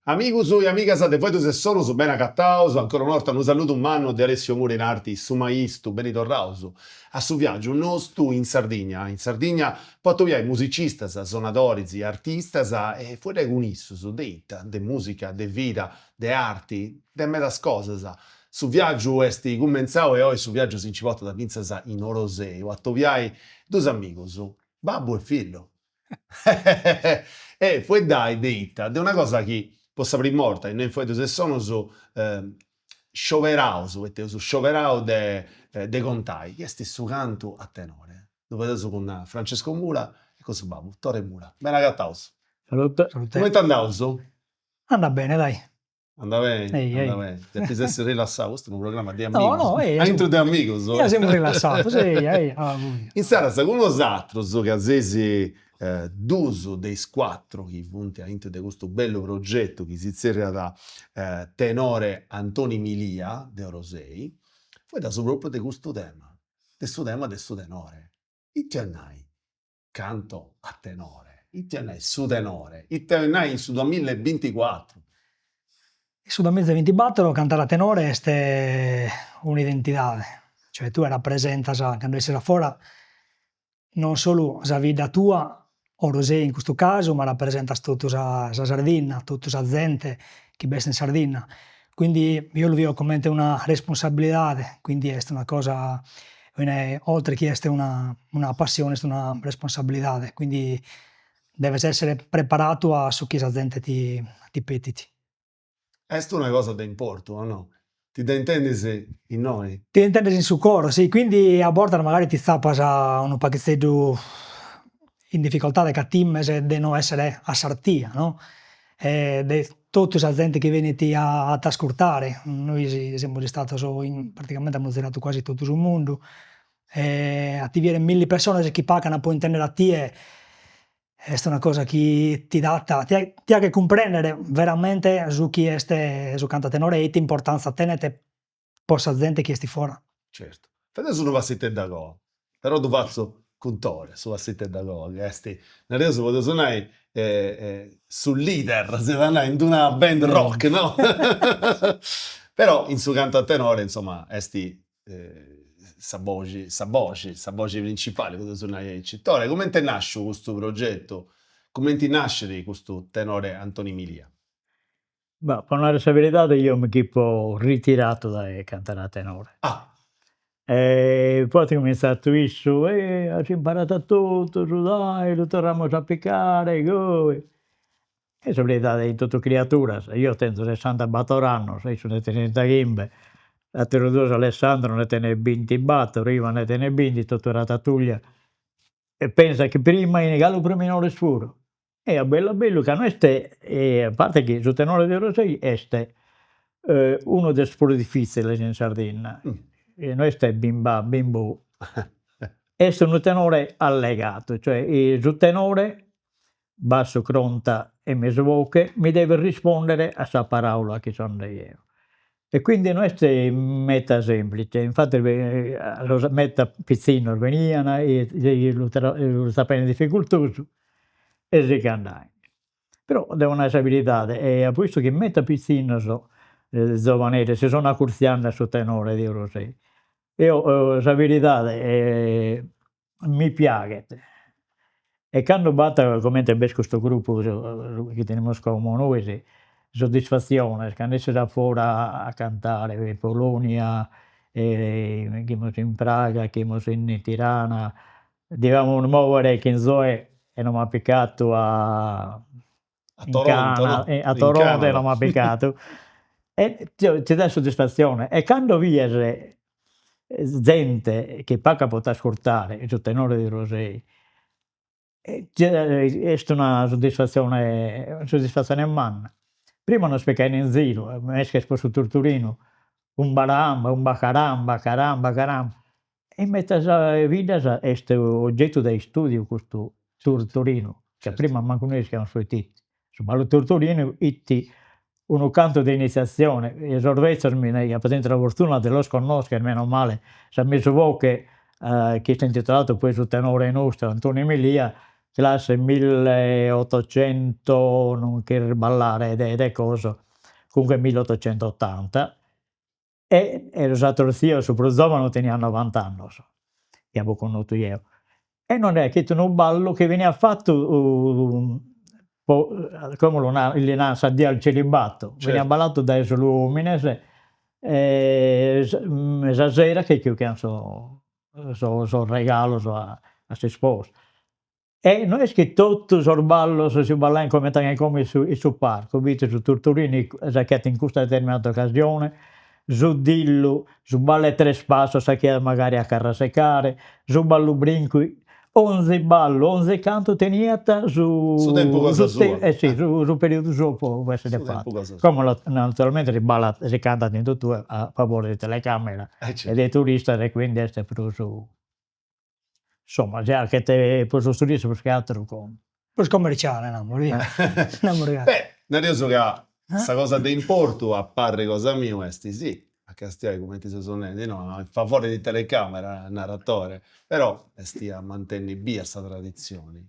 Amigus e amigas de Fueddus e Sonus, beni agataus, ancora una 'orta unu saludu mannu de Alessio Mura in arti su maistu, beni torraus a su viàgiu nostu in Sardigna, in Sardigna po atobiai musicistas, sonadoris, artistas e fueddai cun issus de ita, de musica, de vida, de arti, de medas cosas. Su viàgiu est cumentzau e oi su viàgiu si nci portat fintzas in Orosei po atobiai dus amigus, babbu e fillu. E fueddai de ita? De una cosa chi po sa prima 'orta innoi in Fueddus e Sonus scioberaus, poita eus scioberau de de contai, chi est su cantu a tenore. Ddu fadeus cun Francesco Mura e cun su babbu, Tore Mura. Beni agataus. Salute. Cumenti andaus? Andat bene, dai. Andat beni, Ehi, ehi. andat beni. Depis essi rilassau, custu est unu programma de amigus. No, no, ehi. Aintru de amigus. Ja semus rilassados, ehi, ehi. Insaras, cun bosatrus, ca seis dus de is cuatru chi funt aintru de custu bellu progetu chi si zerriat Tenore Antoni Milia de Orosei, fueddaus propriu de custu tema, de su tema de su tenore. Ite 'olit nai Canto a tenore. Ite 'olit nai su tenore? Ite 'olit nai in su duamilla e binticuatru? In su duamilla e bintibatoro cantare a tenore est un'identidade, cioè tue rapresentas cando essis a fora non solu sa bidda tua, Orosei in custu casu, ma rapresentas totu sa sa Sardinna, totu sa zente chi b'est in Sardinna, quindi eo lu bio comente una responsabilidade, quindi est una cosa oltre chi est una una passione est una responsabilidade, quindi deves essere preparadu a su chi sa zente ti ti pedit. Est una cosa de importu, o no? Ti dda intendis innoi? Ti dd'intendes in su coro, si, quindi a bortas magari ti tzapas unu paghitzeddu in dificoltade ca times de no essere a s'artia, no, e de totu sa zente chi benit a t'ascurtare, nois semus istados in praticamente amus ziradu quasi totu su mundu e a ti biere milli pessonas chi pagan po intendere a tie est una cosa chi ti dat ti 'aghet cumprendere veramente su chi est su cantu a tenore e ite importanza tenet po sa zente chi est fora. Certu. Fadeus unu passiteddu a coa, però ddu fatzu cun Tore, su passiteddu a coa, chi est, nareus, podeus nai, su leader, si iat a nai, in d'una band rock, no? Però in su cantu a tenore, insoma, est sa boxi, sa boxi, sa boxi principali, podeus nai aici. Tore, cumenti est nasciu custu progetu? Cumenti nascit custu tenore Antoni Milia? Ma po narrer sa veridade eo mi ch'ippo ritiratu dae cantare a tenore. Ah. E poi at cuminzatu issu, e as imparatu a totus, dai lu torramus a picare, goi. E sa veridade in totu criaturas, eo tenzo sessantabattor annos, issu nde tenet trintachimbe, ateros duos Alessandro nde tenet bintibattor, Ivan nde tenet bindighi, totu ratatuglia. E pensa chi prima 'ini galu prus minores puru E a bellu a bellu, ca no est, a parte chi su tenore de Orosei est unu de sos prus diffitziles in Sardinna, no est bimba bimbu, est unu tenore allegato, cioè su tenore, bassu cronta e mesu boche, mi devet rispondere a sa paraula chi so nende jeo E quindi no est meta semplice, infatti sos meta pitzinnos benian e lu lu tzapain difficultosu e si che andain. Però devo nai sa veridade e apo 'istu chi meta pitzinnos zovaneddos si sun acurziande a su tenore de Orosei. Eo sa veridade mi piaghet e cando b'at comente b'est custu gruppu chi tenimus como nois, soddisfassiones, cando essis a fora a cantare in Polonia, ch'imus in Praga, ch'imus in Tirana, deviamus movere chin Zoe e no m'at picatu a A Toronto, no? A Toronto e no m'at picatu e ti dat soddisfazione e cando bies zente chi pagat po t'ascurtare su tenore de Orosei est una soddisfazione una soddisfazione manna. Prima nos picain in ziru, mesches po su turturinu, umba ramba, umba caramba, caramba caramba E in medas biddas est oggettu de istudiu custu turturinu, ca prima mancu nois ischiamus proite 'it. Su ballu turturinu 'it unu cantu de iniziazione e sos bezzos mi naian, apo tentu sa fortuna de los connoscher, meno male, sa mesu boche chi est intitoladu poi su tenore nostru Antoni Milia. Classe milleottocento, non cherzo isballare de de cosa, comunque milleottocentoottanta e sos atteros zios, su prus zovanu teniat novant'annos, chi apo connotu jeo, e nos naraiat chi 'it unu ballu chi beniat fattu po, como lu naran, li naran sa die al celibato, beniat balladu dae solu omines e sa sera chi juchian sos sos regalos a s'isposa E no est chi totu sos ballos si ballaiant comente a como in su in su parcu, bi fit su turturinu s'achiat in custa determinata occasione, su dillu, su ballu 'e tres passos s'achiat magari a carrasecare, su ballu brincu, onzi ballu, onzi cantu teniat su Su tempus cosa sua. e si su periodu suo po essere fatu. Como naturalmente si ballat si cantat in totue a favore de telecamera e de turistas e quindi est prus Insomma si 'achet pro sos turistas prus che atteru como. Prus commerciale namus via, namus gai. Beh, nareus ca sa cosa de importu, a parri cosa miu, est si, a castiai cumenti seus nendi, no, in favore di telecamera, narratore, però est a mantenni bia sa tradizioni.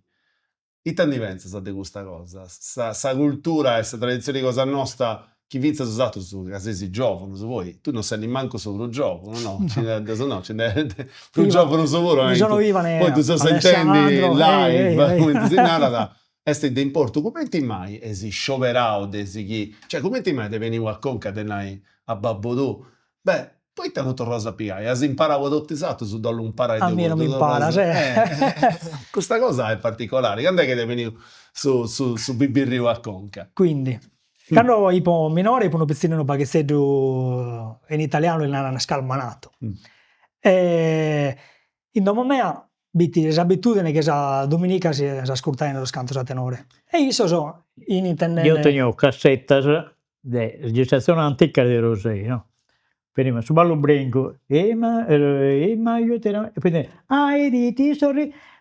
Ita ndi pentzas de custa cosa? Sa sa cultura e sa traditzioni cosa nosta chi fintzas 'osatrus ca seis giovunus, poi tui non ses nimancu su prus giovunu, no, nci nd'est no, nci nd'est prus giovunus puru, poi ddus seus intendi live, cumenti si narat, est de importu, cumenti mai eis scioberau de sighiri, cioè cumenti mai t'est beniu a conca de nai a babbu tuu, Beh, poita no torraus a pigai? As imparau a totu is atrus, dd'ollu imparai deu puru. A mie no m'imparas, eh. Custa cosa est particolari, cand'est chi t'est beniu su su su pibirriu a conca? Quindi, cando ipo minore ipo unu pitzinnu unu paghizeddu, in italianu li naran scalmanato, e in domo mea b'it s'abitudine chi sa dominica s'ascurtaian sos cantos a tenore e issos in intendende. Deo tenio cassettas de registrazione antica de Orosei no, prima su ballu brincu e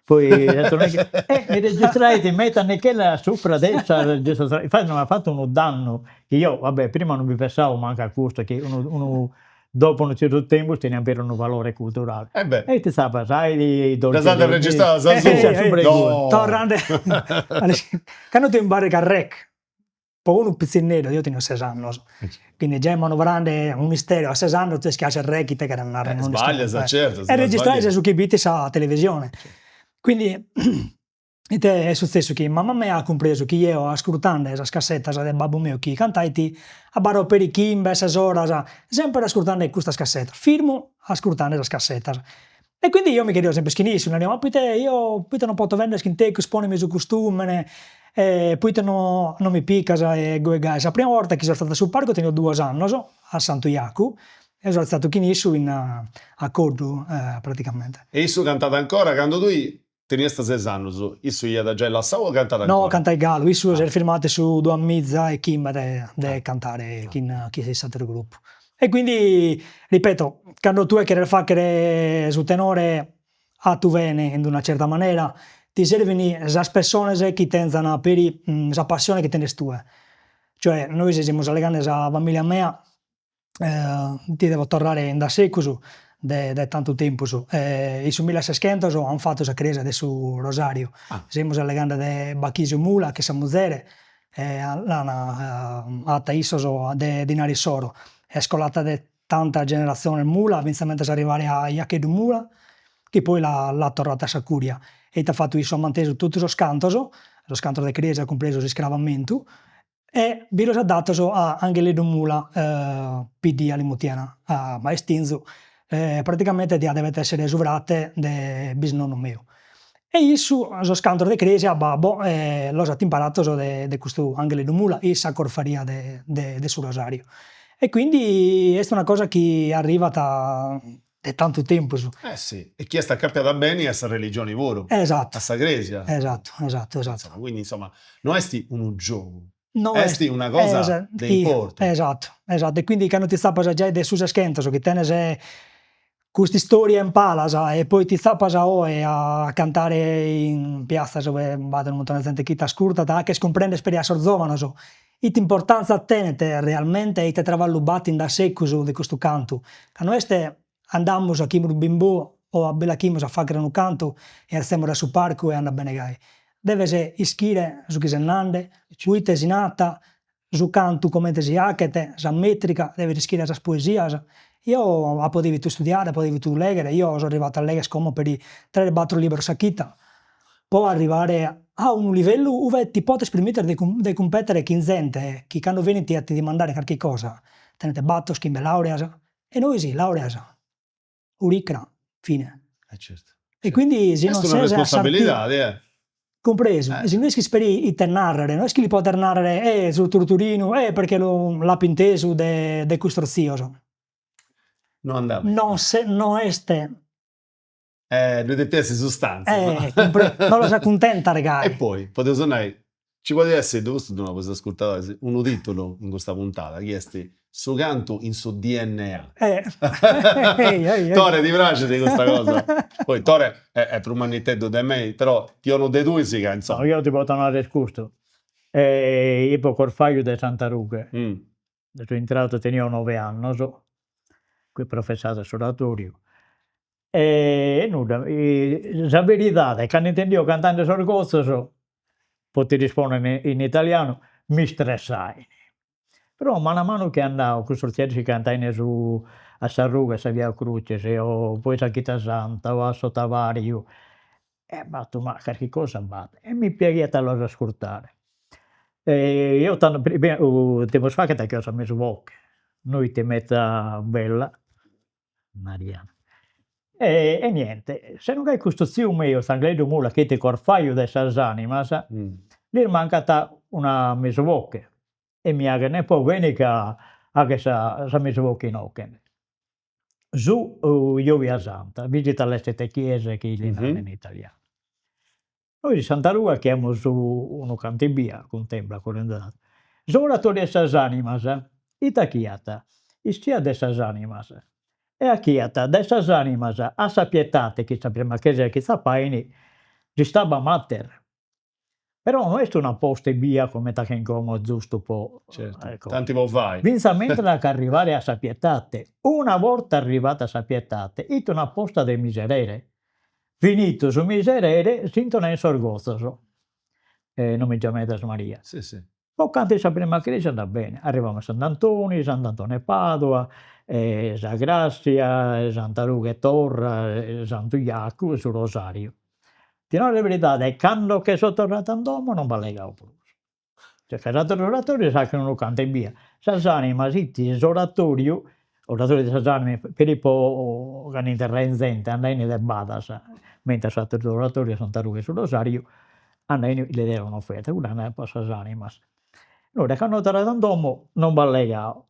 poi e mi registrait meta Michele subra de sa registrazione, infatti m'at fatu unu dannu chi eo va bè prima non bi pensavo mancu a custu chi unu unu Dopo unu certu tempus teniant peri unu valore culturale. E beh. E ite tzapas, ai Ddas ant registradas asuba. No. Torrande cando tue imbarrigas rec, po unu pitzinneddu, deo tenio ses annos, quindi giai manovrande un'istereo a ses annos tue ischias rec ite cheret narrer. Sbaglias, certu. E registrais su chi b'it in sa televisione. Quindi Ite est sutzessu chi mama mea at cumpresu chi jeo ascurtande sas cassetas de babbu meu chi cantait, abarrao peri chimbe ses oras semper ascurtande custas cassetas, firmu ascurtande sas cassetas. E quindi jeo mi cherio sempre chin issu, nario ma poite io poite non poto bennere chin tecus, ponemi su costumene, poite no no mi picas e goi gai. Sa prima 'orta chi so artziadu a su parcu tenio duos annos, a Santu Jacu, e so artziadu chin issu in a coddu praticamente. E issu cantat ancora cando tui Teniast ses annus, issu iat giai lassau o cantat ancora? No, cantait galu, issu s'est firmadu in su duamiza e chimbe de de cantare chin chin s'ateru gruppu. E quindi, ripeto, cando tue cheres faghere su tenore 'atu bene in d'una certa manera, ti servin sas pessones chi tenzan peri sa passione chi tenes tue. Cioè, nois semus allegande sa familia mea ti devo torrare in dasegus de de tantu tempus, in su milliseschentos an fatu sa cresia de su Rosariu, semus allegande de Bachisio Mula chin sa muzere e l'an 'ata issos de dinari issoro, est colata de tantas generatziones Mula finzamentas a arrivare a Jacheddu Mula chi poi l'at torrata a sa curia e ite at fatu issu at mantesu totu sos cantos, sos cantos de cresia cumpresu s'iscravamentu E bi los at datos a Angheleddu Mula, Piddia li mutian a maistinzu, praticamente diat devet essere su frate de bisnonnu meu. E issu sos cantos de cresia a babbo los at imparatos de custu Angheleddu Mula in sa corfaria de de su Rosariu. E quindi est una cosa chi arrivat de tantu tempus. Eh si, e chi est acapiada beni a sa religioni puru. Esatto. A sa cresia. Esatto, esatto, esatto. Quindi insoma no est unu giogu, est una cosa de importu. Esatto, esatto, e quindi cando ti tzapas giai de su seschentos chi tenes cust'istoria in palas e poi ti tzapas oe a cantare in piatzas ue b'at unu muntone de zente chi t'ascurtat, 'aches cumprender peri a sos zovanos Ite importantza tenet realmente e ite traballu b'at in dasegus de custu cantu? Ca no est andamus, 'achimus bimbò o bi l'achimus a fagher unu cantu e artzemus a su parcu e andat bene gai. Deves ischire su chi ses nande, proite si nat, su cantu comente si 'achet, sa metrica, deves ischire sas poesias. Eo apo devidu istudiare, apo devidu leghere, eo so arrivadu a legher como peri tres bator libros sa chida po arrivare a unu livellu ue ti podes permitere de de cumpetere chin zente chi cando benint a ti dimandare carchi cosa tenent bator chimbe laureas e nois laureas Uricra, fine. E certu. E quindi si non Est una ses a s'arti responsabilidadi, eh. Cumpresu, e si no ischis peri ite narrer, no est chi li podes narrer, eh su turturinu, eh perché lu l'apo intesu de de custos tzios. No andat. Non se no est Eh, ddu depit essi sustanzia, no? Eh, cumpresu, no los acuntentat gai. E poi, podeus nai, nci podit essi, custu ddu nau po is ascurtadoris, unu titulu in custa puntada, chi est Su cantu in su dna. Eh. Tore, ti praxit custa cosa? Poi Tore est prus manniteddu de mei, però ti 'onu de tui si ca insoma. No, eo ti poto narrer custu, ipo corfaju de Santa Rughe, so intradu tenio noe annos, qui professadu a s'oratoriu e nudda, sa veridade cando intendio cantende sos gotzos, po ti rispondere in italianu, m'istressain, però manu a manu chi andao cussos tzieddos chi cantain su a sa rughe sa Via Crucis o poi sa Chida Santa o a s'Ottavariu, e apo nadu ma carchi cosa b'at e mi piaghiat a los ascurtare. E eo tando tempus faghet 'achio sa mesu boche, no 'it meda bella, nariat. E niente, se non gai custu tziu meu, Tzangheleddu Mula, chi 'it corfaju de sas animas, lis mancat una mesu boche e mi 'aghet nepo beni ca 'aghes sa sa mesu boche inoghe. Su Giovia Santa, visita alle sette chiese chi li naran in italianu. Nois in Santa Rughe 'achiamus unu cantu ebbia, cuntempla S'oratoriu 'e sas animas ite 'achiat, 'istiat de sas animas e 'achiat dae sas animas a sa Pietate, chi sa prima cheja chi tzapain, s'Stabat Mater Però no est una posta ebbia comente 'achen como giustu po Certu, tanti po fai. Finzamentas a arrivare a sa Pietate, una borta arrivadu a sa Pietate 'it una posta de miserere, finitu su miserere s'intonain sos gotzos, non mi giamedas Maria. Si si. Po cantu in sa prima cresia andat bene, arrivamus a Sant'Antoni, Sant'Antoni 'e Padua, sa Grassia, Santa Rughe torra, Santu Jacu e su Rosariu. Ti naro sa beridade, cando che so torradu a domo non b'allegao prus, cioè ca s'ateros oratorios 'achen unu cantu ebbia, sas animas 'it s'oratoriu, oratoriu de sas animas, peri po cando interrain zente andain de badas, mentres s'ateru oratoriu Santa Rughe e su Rosariu andain li daian un'offerta, cuddu andaiat po sas animas. Nudda, cando torradu a domo non b'allegao,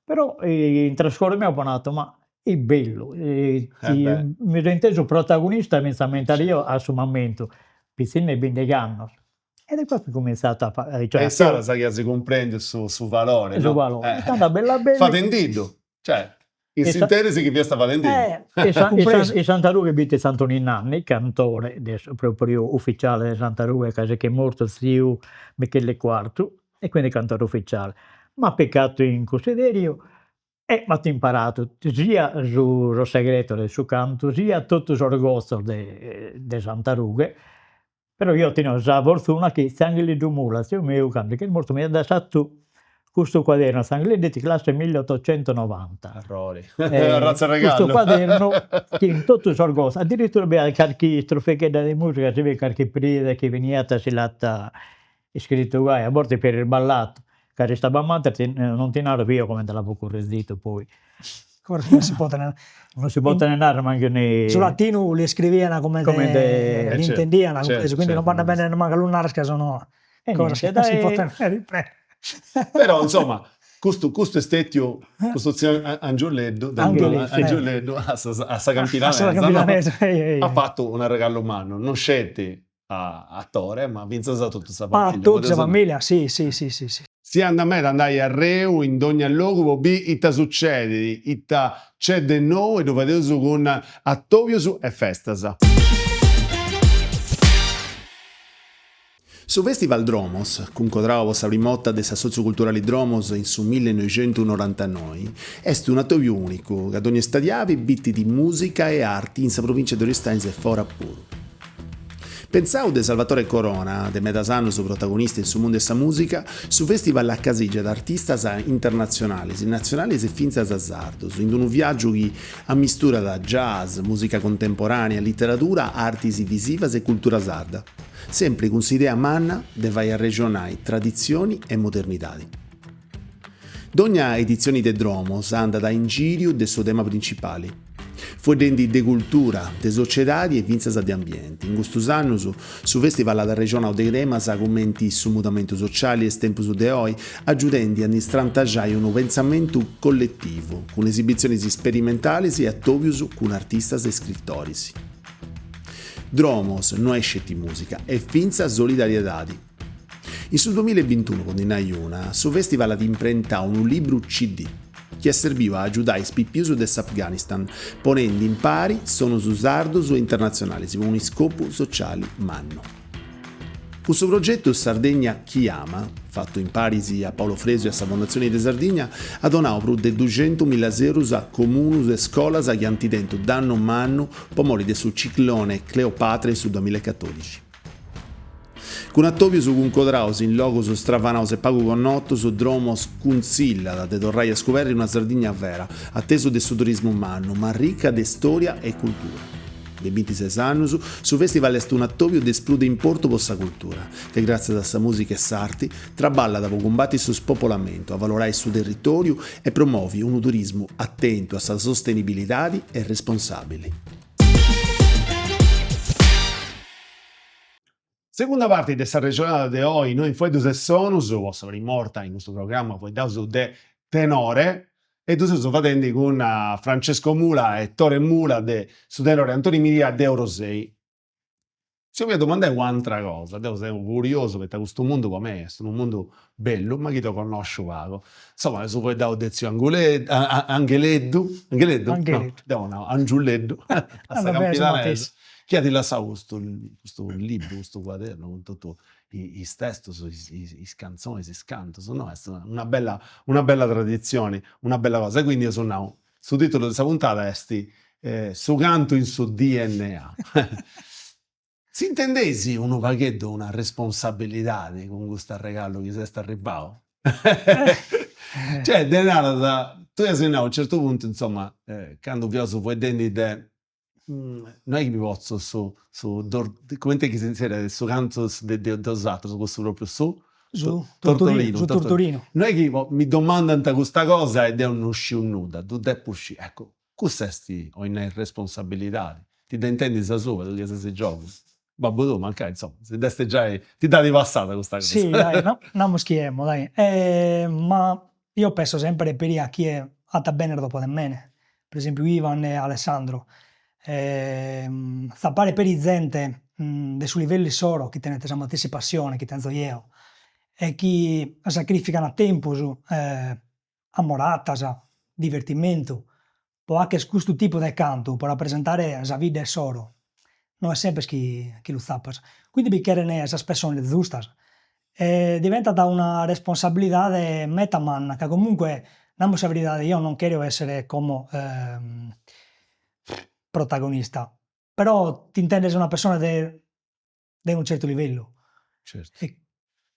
però intro su coro meu apo nadu, ma it bellu, mi so intesu protagonista finzamentas eo a su mamentu, pitzinnu 'e bindigh'annos, e de poi apo cuminzadu a fai E insaras chi as cumprendiu su su valore no Su valore, e tando a bellu a bellu Fadendiddu, cioè in s'interis chi fiast fadendiddu. In Santa Rughe bi fit Antoni Nanni, cantore de su propriu ufficiale de Santa Rughe ca si ch'est mortu tziu Micheli Quartu, e quindi cantore ufficiale, m'at picadu in cussideriu e m'at imparadu sia su sos segretos de su cantu, sia totu sos gotzos de de Santa Rughe, però eo tenio sa fortuna chi tziu Angheliddu Mula, tziu meu, cando ch'est mortu m'iat dassadu custu quadernu, tziu Angheliddu fit classe milliottocentonovanta. Arrori, arrazza 'e regallu. Custu quadernu chin totu sos gotzos, addirittura b'aiat carchi istrofeghedda de musica, si biet carchi pride chi beniat si l'at iscritu gai, a bortas peri isballadu, ca s'Stabat Mater non ti naro eo comente l'apo currezidu poi. Non si podet Non si podet narrer mancu in Su latinu l'iscrivian comente l'intendian, quindi non b'andat bene nemmancu a lu narrer ca sono cosas chi non si poden ripetere. Però insomma custu custu est stetiu custu tziu Angiuleddu Angiuleddu a sa campidanesa at fatu un'arregallu mannu, non sceti a Tore ma fintzas a totu sa familia. A totu sa familia, si si si si si. Si andat meda andai arreu in dogna logu po biri ita sucedit, ita c'est de nou e ddu fadeus cun atobius e festas. Su Festival Dromos, cuncodrau po sa prima 'orta de s'Assòtziu Culturali Dromos in su millenoixentunorantanoi, est un'atobiu ùnicu ca dogna istadiabi bitit mùsica e arti in sa provìncia de Aristanis e fora puru. Pentzau de Salvatore Corona, de medas annus protagonista in su mundu 'e sa mùsica, su festival acasìgiat artistas internatzionalis, natzionalis e fintzas sardos, in unu viàgiu chi ammisturat jazz, mùsica contemporànea, literadura, artis visivas e cultura sarda, sempri cun s'idea manna de fai arrexonai traditzioni e modernidadi. Dogna editzioni de Dromos andat a ingìriu de su tema principali, fueddendi de cultura, de sociedadi e fintzas de ambienti. In custus annus su festival at arrexonau de temas cumenti su mudamentu sociali e is tempus de oi, agiudendi a ndi strantaxai unu pentzamentu colletivu, cun esibitzionis sperimentalis e atòbius cun artistas e scritoris. Dromos no est sceti mùsica, est fintzas solidariedadi. In su duamilla e bintunu, po ndi nai una, su festival at imprentau unu libru CD, chi est serbiu a agiudai is pipius de s'Afghanistan, ponendi impari sonus sardus e internatzionalis po un'iscopu sociali mannu. Cun su progetu Sardegna Chiama, fatu imparis a Paolo Fresu e a sa Fondatzioni de Sardigna, at donau prus de duxentumilla eurus a comunus e scolas chi ant tentu dannu mannu po mori de su ciclone Cleopatra in su duamilla e catodixi. Cun atòbius cuncodraus in logus stravanaus e pagu connotus, Dromos cuntzillat de torrai a scuberri una Sardigna vera, atesu de su turismu mannu, ma rica de stòria e cultura. De bintises annus, su festival est un'atòbiu de is prus de importu po sa cultura, ca gràtzias a sa mùsica e s'arti, traballat po cumbati su spopolamentu, avalorai su territòriu e promovi unu turismu atentu a sa sostenibilidadi e responsàbili. Segunda parti de s'arrexonada de oi noi in Fueddus e Sonus, po sa prima 'orta in custu programma fueddaus de tenore e ddu seus fadendi cun Francesco Mula e Tore Mula de su tenore Antoni Milia de Orosei. Si 'olia domandai u'antra cosa, deu seu curiosu poita custu mundu po mei est unu mundu bellu ma chi deu connosciu pagu. Insoma eus fueddau de tziu Angheleddu, Angheleddu? No, deu nau Angiuleddu a sa campidanesa, chi at lassau custu custu libru, custu cuadernu cun totu is testus, is cantzonis, is cantus, no, est una bella una bella traditzioni, una bella cosa, e quindi eus nau, su titulu de sa puntada est Su cantu in su dna. S'intendeis unu pagheddu una responsabilidadi cun custu arregallu chi s'est arribbau? Cioè, de narat, tui as nau a u' certu puntu, insoma, candu fiaus fueddendi de no est chi mi potzu su su cumenti chi si zerriat su cantu de de 'osatrus cussu propriu su Su tortolinu, su tortorinu. No est chi mi domandant custa cosa e deu no sciu nudda, ddu depu sciri, eccu, cussa est, 'olit nai, responsabilidadi, ti dda intendis asuba, tui chi ses giovunu, babbu tuu mancai, insoma, si dd'est giai, ti dd'at passada custa cosa. Si, dai, namus chi emmo, dai, ma io penso sempre peri a chie at a benner dopo de mene, per esempiu Ivan e Alessandro, tzapare peri zente de su livellu issoro chi tenet sa matessi passione chi tenzo jeo e chi sacrifican tempus ammoratas, divertimentu, po 'acher custu tipu de cantu, po rapresentare sa bidda issoro, no est semper chi chi lu tzapas. Quindi bi cheren sas pessones zustas e diventat una responsabilidade meta manna, ca comunque, namus sa veridade, eo non cherjo essere como protagonista, però t'intendes una pessone de de unu certu livellu. Certu.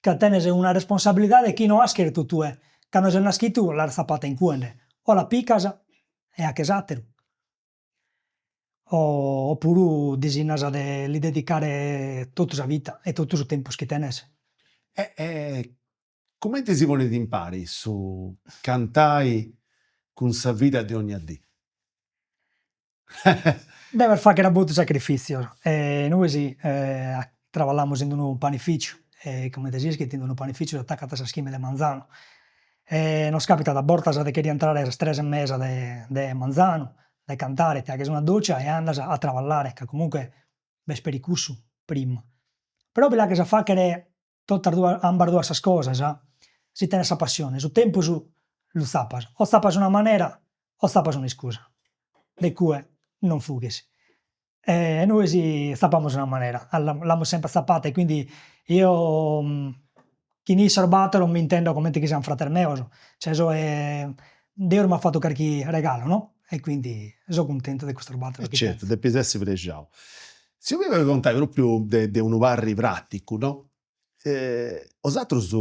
Ca tenes una responsabilidade chi no as chertu tue, cando ses naschitu l'as tzapata in cuende, o la picas e 'aches ateru, o puru disinnas de li dedicare totu sa vita e totu su tempus chi tenes. E cumenti si ponit impari su cantai cun sa vida de 'onnia dì? Deves fagher a boltas sacrifitzios e nois traballamus in unu panificiu e comente s'ischit in unu panificiu s'atacat a sas chimbe de manzanu e nos capitat a bortas de che rientrare a sas tres e mesa de de manzanu, de cantare, ti 'aghes una doccia e andas a traballare ca comunque b'est peri cussu prima, però bi l'aghes a fagher totas duas ambas duas sas cosas, si tenes sa passione, su tempus lu tzapas, o tzapas una manera o tzapas un'iscusa, de cue non fughis. E nois tzapamus una manera, l'amus sempre tzapata e quindi eo chin issos bator m'intendo comente chi sian frates meos, cioè so Deus m'at fatu carchi regalu no, e quindi so cuntentu de custos bator E certu, depis essi prexau. Si 'olia contai propriu de de unu parri praticu, no, 'osatrus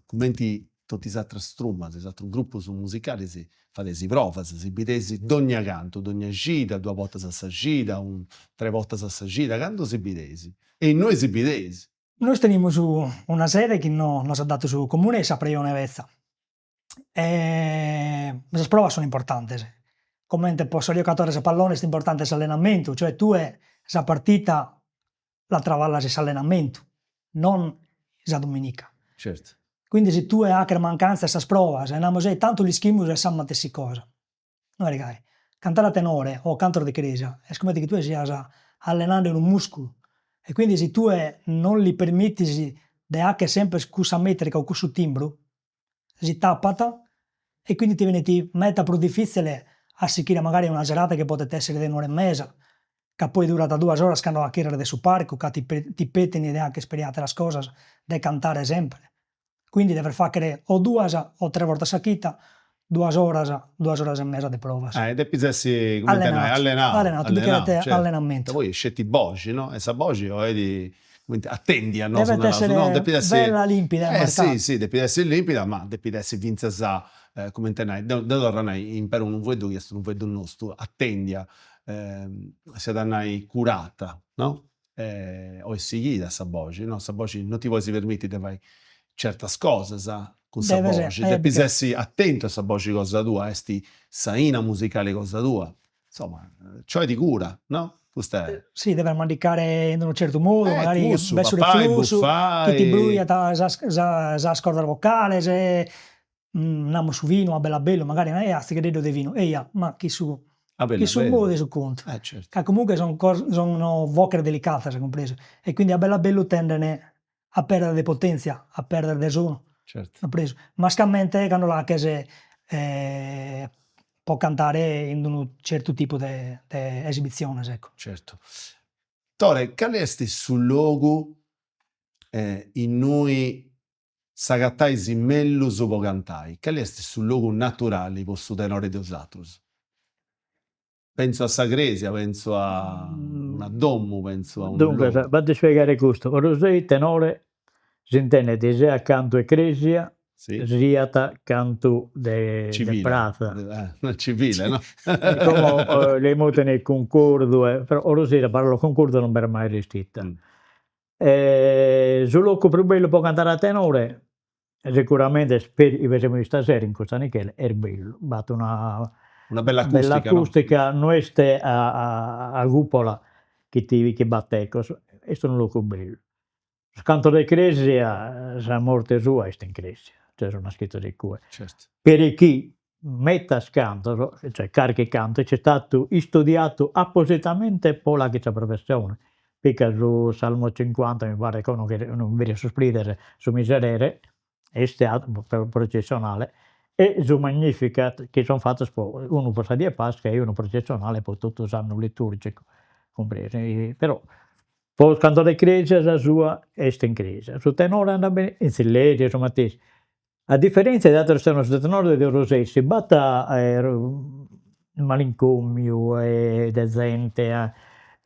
cumenti totu is atras trumas, is atrus grupus musicalis fadeis provas, si bideis dogna cantu, dogna cida, duas bortas a sa cida, tres bortas a sa cida, candu si bideis e innui si bideis? Nois tenimus una sede chi nos at datu su comune in sa prejone betza e sas provas sun importantes, comente po sos giocadores de pallone est importante s'allenamentu, cioè tue sa partita la traballas in s'allenamentu, non sa dominica. Certu. Quindi si tue 'aches mancanza 'e sas provas e namus ei tantu l'ischimus est sa matessi cosa, no est gai. Cantare a tenore o cantos de cresia est comente chi tue sias allenande unu musculu e quindi si tue non li permittis de 'acher semper cussa metrica o cussu timbru, si tapat e quindi ti benit meda prus difitzile a sichire magari una serada chi podet essere de un'ora e mesa, ca poi durat duas oras cando achirras de su parcu, ca ti ti petin de 'acher peri ateras cosas, de cantare semper. Quindi deves fagher o duas o tres bortas sa chida, duas oras, duas oras e mesa de provas. Eh, depis essi, cumenti a nai, allenau, allenau, bi cheret allenamentu. Poi est sceti boxi, no, e sa boxi 'olit cumenti atendia, nosu Devet naraus, essere no, depit essi bella limpida e Eh si si, depit essi limpida, ma depit essi finzas, cumenti a nai, deu deu torru a nai, imperu unu fueddu chi est unu fueddu nostu, atendia, siat a nai curata, no, 'olit sighida sa boxi, no, sa boxi non ti podis permitti de fai certas cosas cun sa boxi, depis essi atentu a sa boxi cosa tua, est s'aina musicali cosa tua, insoma, nci 'olit cura, no, custa est. Si, deves mandicare in unu certu modu, magari cussu, b'est su papai, reflussu buffai chi ti brujat sas sas cordas vocales, namus su vinu a bellu a bellu, magari e azzighededdu de vinu, eja, ma chi su chi su modu 'e su contu, ca comunque son son voches delicatas, cumpresu, e quindi a bellu a bellu tenden a perdere de potenzia, a perdere de sonu, cumpresu, mascamente cando l'aches po cantare in unu certu tipu de de esibitziones, ecco. Certu. Tore, cali est su logu innui S'agatais mellus po cantai. Cali est su logu naturali po su tenori de 'osatrus? Pentzu a sa cresia, pentzu a una domu, pentzu a unu logu. Duncas, po t'ispiegare custu, Orosei tenore s'intendet siat cantu 'e cresia siat cantu de pratza. Civile, no? Como li mutin cuncordu e però Orosei sa parola cuncordu non b'est mai esistita Su locu prus bellu po cantare a tenore sicuramente est peri inue semus istasera in custa nichela est bellu, b'at una una bella bella acustica no acustica, no est a cupola chi ti chi b'at ecos, est unu locu bellu. Su cantu de cresia sa morte sua est in cresia, cioè sun naschidos incue, Certu. Peri chi medas cantos, cioè carchi cantu est istadu istudiadu appositamente po l'agher sa professione, pica su Salmo cincuanta mi paret como non mi benit sos prides, su Miserere est processionale e su Magnificat chi sun fatos po unu po sa die 'e Pasca e unu processionale po totu s'annu liturgicu, cumpresu, però po cantos de cresia sa sua est in cresia, su tenore andat bene in zilleri su matessi A diferentzia de ateros tenores, su tenore de Orosei si b'at malincomiu e de zente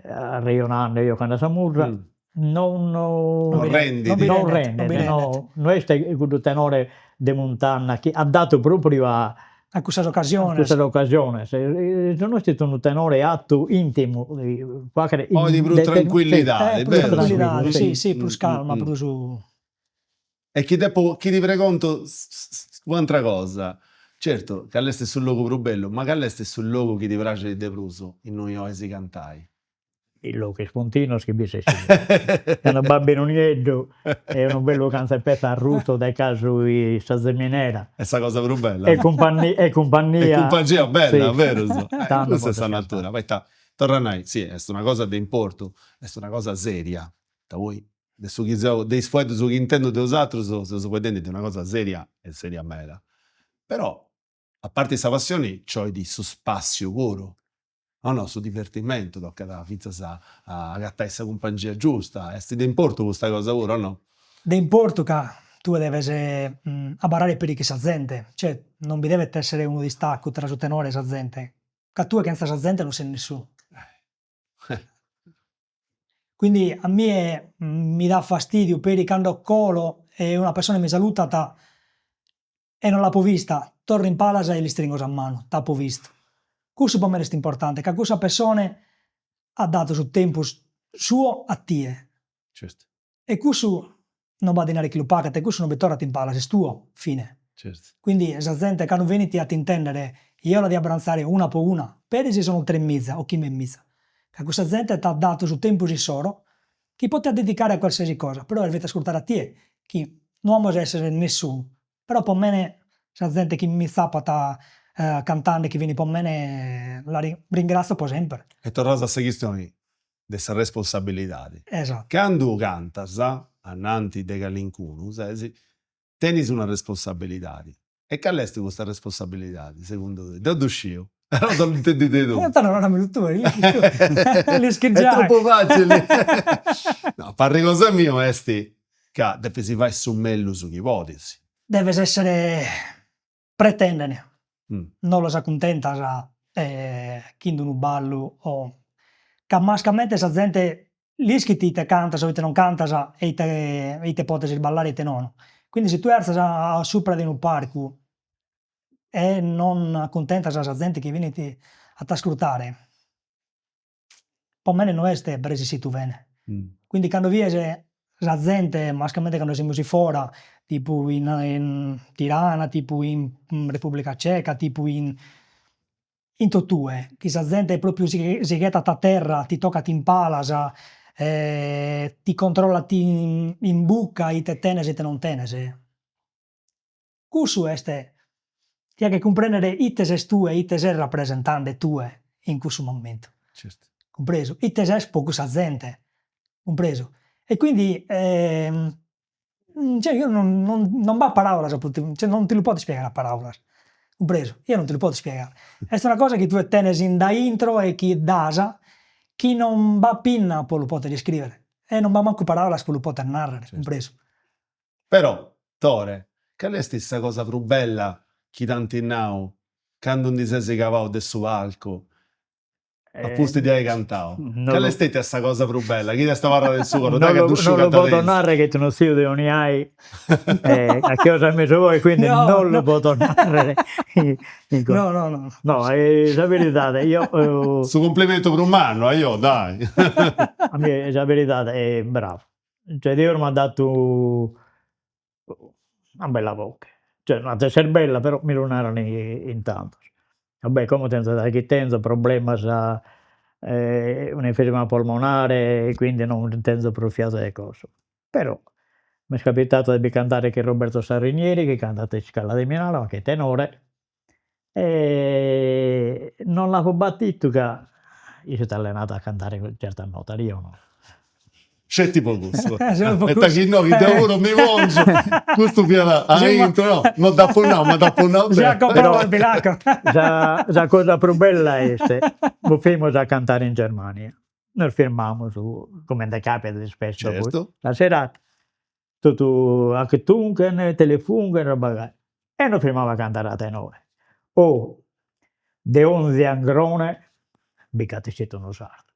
arrejonande giocande a sa murra, non Non rendit. Non rendet, no no est cuddu tenore de muntanna chi adattu propriu a A cussas ocasiones. A cussas ocasiones, su nostru est unu tenore 'atu intimu, po 'achere 'Olit prus trancuillidadi, Prus trancuillidadi, si si, prus calma, prus E chi depu, chi ti pregontu u'antra cosa, certu, cali est su logu prus bellu, ma cali est su logu chi ti praxit de prus innui 'olis cantai? In logu 'e spuntinos chi bi ses cando b'at binu nieddu e unu bellu cantzu 'e petza arrustu de casu in sa zeminera. Est sa cosa prus bella. E cumpagnia. E cumpangia bella, berus? Custa est sa natura, poita, torru a nai, si, est una cosa de importu, est una cosa seria, poita poi De su chi seu, de is fueddus chi intendu de 'osatrus, seus fueddendi de una cosa seria e seria meda. Però, a parti sa passioni, nci 'olit su spassiu puru, o no? Su divertimentu, tocat fintzas a agatai sa cumpangia giusta, est de importu custa cosa puru, o no? De importu ca tue deves abarrare peri chin sa zente, cioè non bi devet essere unu distaccu tra su tenore e sa zente, ca tue chentza sa zente non ses nessunu. Quindi a mie mi dat fastidiu peri cando colo e una pessone mi salutat e non l'apo vista, torro in palas e l'istringo sa manu, t'apo vistu. Cussu po mene est importante, ca cussa pessone at dadu su tempus suo a tie. Certu. E cussu non b'at dinari chi lu pagat e cussu non bi torrat in palas, est tuo, fine. Certu. Quindi sa zente cando benit a t'intendere, eo la dia abranzare una po una, peri si sono tremiza o chimbemiza, ca cussa zente t'at dadu su tempus issoro chi potiat dedicare a qualsiasi cosa, però est benida a ascurtare a tie, chi no amus a essere nessunu, però po mene sa zente chi mi tzapat cantende chi benit po mene la ringrazio po semper. E torraus a sa chistioni de sa responsabilidadi. Esatto. Candu cantas ananti de calincunu ses, tenis una responsabilidadi. E cali est custa responsabilidadi segundu tui? Deu ddu sciu, però ddu 'ollu intendi de tui. Tando naramelu tui, l'ischis giai. Est tropu facili. No, parri cosa mia est ca depis fai su mellus chi podis. Deves essere pretenden, no los acuntentas chin d'unu ballu o ca mascamente sa zente l'ischit ite cantas o ite non cantas e ite ite podes isballare e ite nono. Quindi si tue artzias a supra de unu parcu e non acuntentas sa zente chi benit a t'ascurtare, po mene no est resissidu bene. Quindi cando bies sa zente, mascamente cando semus fora, tipu in in Tirana, tipu in Repubblica Ceca, tipu in in totue, chi sa zente propriu si si ghetat a terra, ti tocat in palas, ti controllat in in bucca ite tenes e ite non tenes, cussu est, ti faghet cumprendere ite ses tue, ite ses rapresentende tue in cussu momentu, cumpresu, ite ses po cussa zente, cumpresu, e quindi cioè io non non non b'at paraulas po ti cioè non ti lu poto ispiegare a paraulas, cumpresu, eo non ti lu poto ispiegare, est una cosa chi tue tenes in dae intro e chi das, chi non b'at pinna po lu poder iscriere e non b'at mancu paraulas po lu poder narrer, cumpresu. Però, Tore, cali est sa cosa prus bella chi t'ant nau candu ndi ses cabau de su palcu A pustis de ai cantau. Cali est stetia sa cosa prus bella chi t'est abarrada in su coru? Dai ca ddu sciu Non lu poto narrer ca est unu tziu de Oniai a chi 'os mesu poi, quindi non lu poto narrer. No no no. No, sa beridade io Su cumplimentu prus mannu, ajò, dai. A mie sa beridade bravu, cioè Deus m'at datu una bella boche, cioè no at esser bella però mi lu naran in tantos, va bè como tenzo s'edade chi tenzo, problemas un'enfisema polmonare e quindi non tenzo prus fiadu de cosas, però m'est capitadu de bi cantare chin Roberto Starinieri chi cantat in Scala de Milano, che tenore, e non l'apo battidu ca issu est allenadu a cantare certas notas, io no. Sceti po cussu. Poita chi no, chi deu puru mi pongiu, custu fiat aintru, no, no dd'apu nau, ma dd'apu nau deu. Però sa sa cosa prus bella est, nos fimus a cantare in Germania, nos firmamus, comente capitat ispesso, la serata, totu Achtung, Telefunken, roba gai, e nos firmamus a cantare a tenore, oh de onzi angrone bi ch'at essidu unu sardu,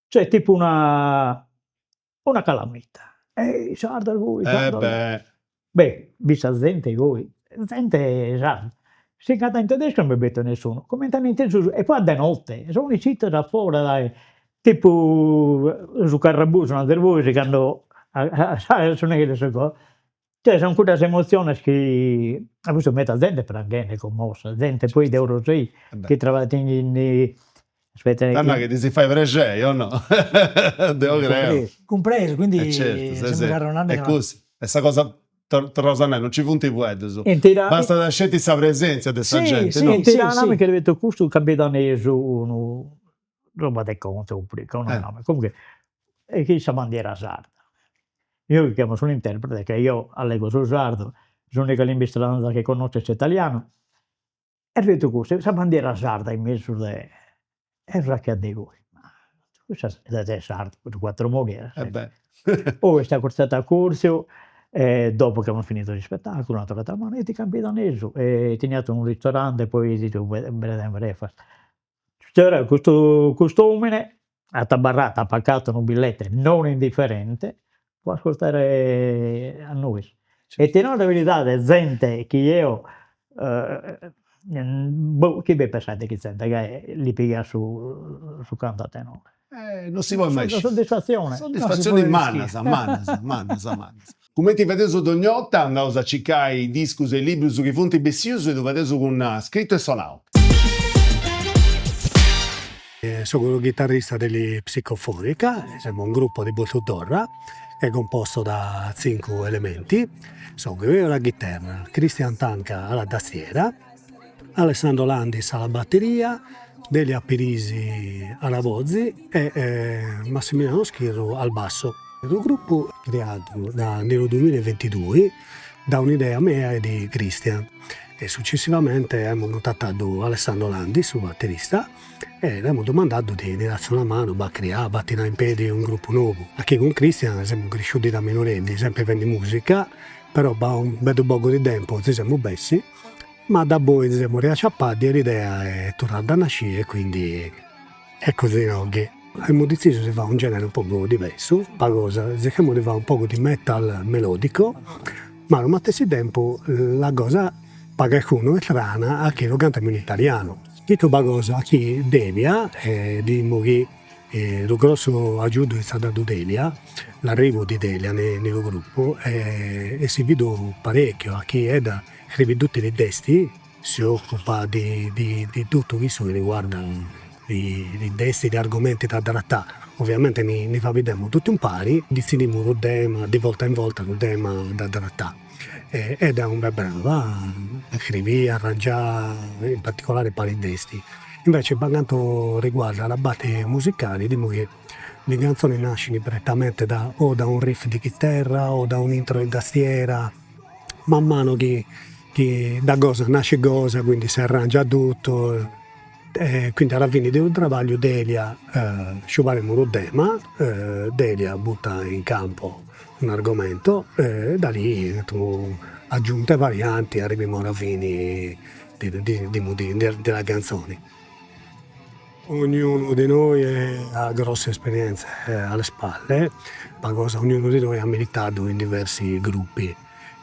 cioè tipu una una calamita, e i sardos goi, sardos Eh beh. Beh, sa zente goi, zente sarda, si cantat in tedescu non bi b'est nessunu, comente an intesu e poi a de notte, sun essidos a fora dae tipu su carrabusu nazis bois cando su neghe de su coro, cioè sun cuddas emotziones chi apo bistu meda zente pranghende commossa, zente poi de Orosei chi traballat in Aspetta chi ti si fait prexei o no? Deu creu. Cumpresu, quindi certu, semus arrejonende e cussu est sa cosa, torraus a nai, non nci funt fueddus, bastat sceti sa presenzia de sa genti, no? In Tirana mi ch'est bennidu custu campidanesu unu roba de contu, comunque e chin sa bandiera sarda, eo chircamus un'interprete ca eo allego su sardu, s'unica limba istranza chi connosco est s'italianu Est bennidu custu, sa bandiera sarda in mesu de, e nos 'achiat de goi, ma cussa devet esser sarda, cuddu cuatru moghias. E beh. Poi est acurziadu acurziu e dopo che amus finidu s'ispettaculu at torradu a manu, ite campidanesu e teniat unu ristorante poi bed and breakfast. Custu cust'omine. At abarratu, at pagatu unu billete non indifferente po ascurtare a nois. E ti nau sa beridade, zente chi eo boh chi b'est pensende chi zente gai li pigat su su cantu a tenore. Non si podit mai sciri. Soddisfazione. Soddisfazionis mannas, mannas, mannas, mannas. Cumenti fadeus dogna 'orta andaus a circai discus e librus chi funt bessius e ddu fadeus cun Scrittu e Sonau. Sono lu chitarrista de li Psicofonica, semo un gruppo di Pontudorra, è composto da cincu elementi, songo eo alla chiterra, Cristian Tanca alla tastiera, Alessandro Landis alla batteria, Delia Pirisi alla boxi e Massimiliano Schirru al basso. Lu gruppu creadu da ne lu duemilavintidui da un'idea mea e di Cristian e successivamente amus cuntatadu Alessandro Landis, su batterista, e l'amus domandadu de ni dare una manu a criare, a tirare in pedi unu gruppu nou. A chi cun Cristian semus cresciuti da minoreddi, sempre fendi musica, però po unu bellu pagu de tempus si semus bessi Ma daboi si semus riaciapadi e l'idea est torrada a nascire e quindi eccosi inoghe. Amus detzisu de fai unu genere unu pagu diversu, pagu cosa, circhemus de fai unu pagu di metal melodico, ma a lu matessi tempu la cosa po calicunu est strana a chi lu cantamus in italianu. Custu pagu cosa chi Delia, e dimu chi Lu grossu agiudu est istadu dadu Delia, l'arrivu di Delia ne lu gruppu est servidu parecchiu a chi edda scrivit tutti li testi, si occupa di di di tutto cussu chi riguarda li testi, li argomenti da trattà, ovviamente ni ni faveddemus totu impari, detzidimus unu tema di volta in volta unu tema da trattà e edda est una brava a scrivi, a arrangià, in particolare po li testi Invece po cantu riguarda la parti musicali dimu chi li canzoni nascint prettamente da o da un riff di chiterra o da un intro in tastiera, man mano chi chi da cosa nasce cosa, quindi si arrangia tutto e quindi alla fini de unu trabagliu Delia sciuparemus unu tema, Delia butta in campo un argomento e da lì aggiunte varianti arrivimu alla fini de la canzoni. Ognuno di noi ha grosse esperienze alle spalle, ma cosa ognuno di noi ha militadu in diversi gruppi,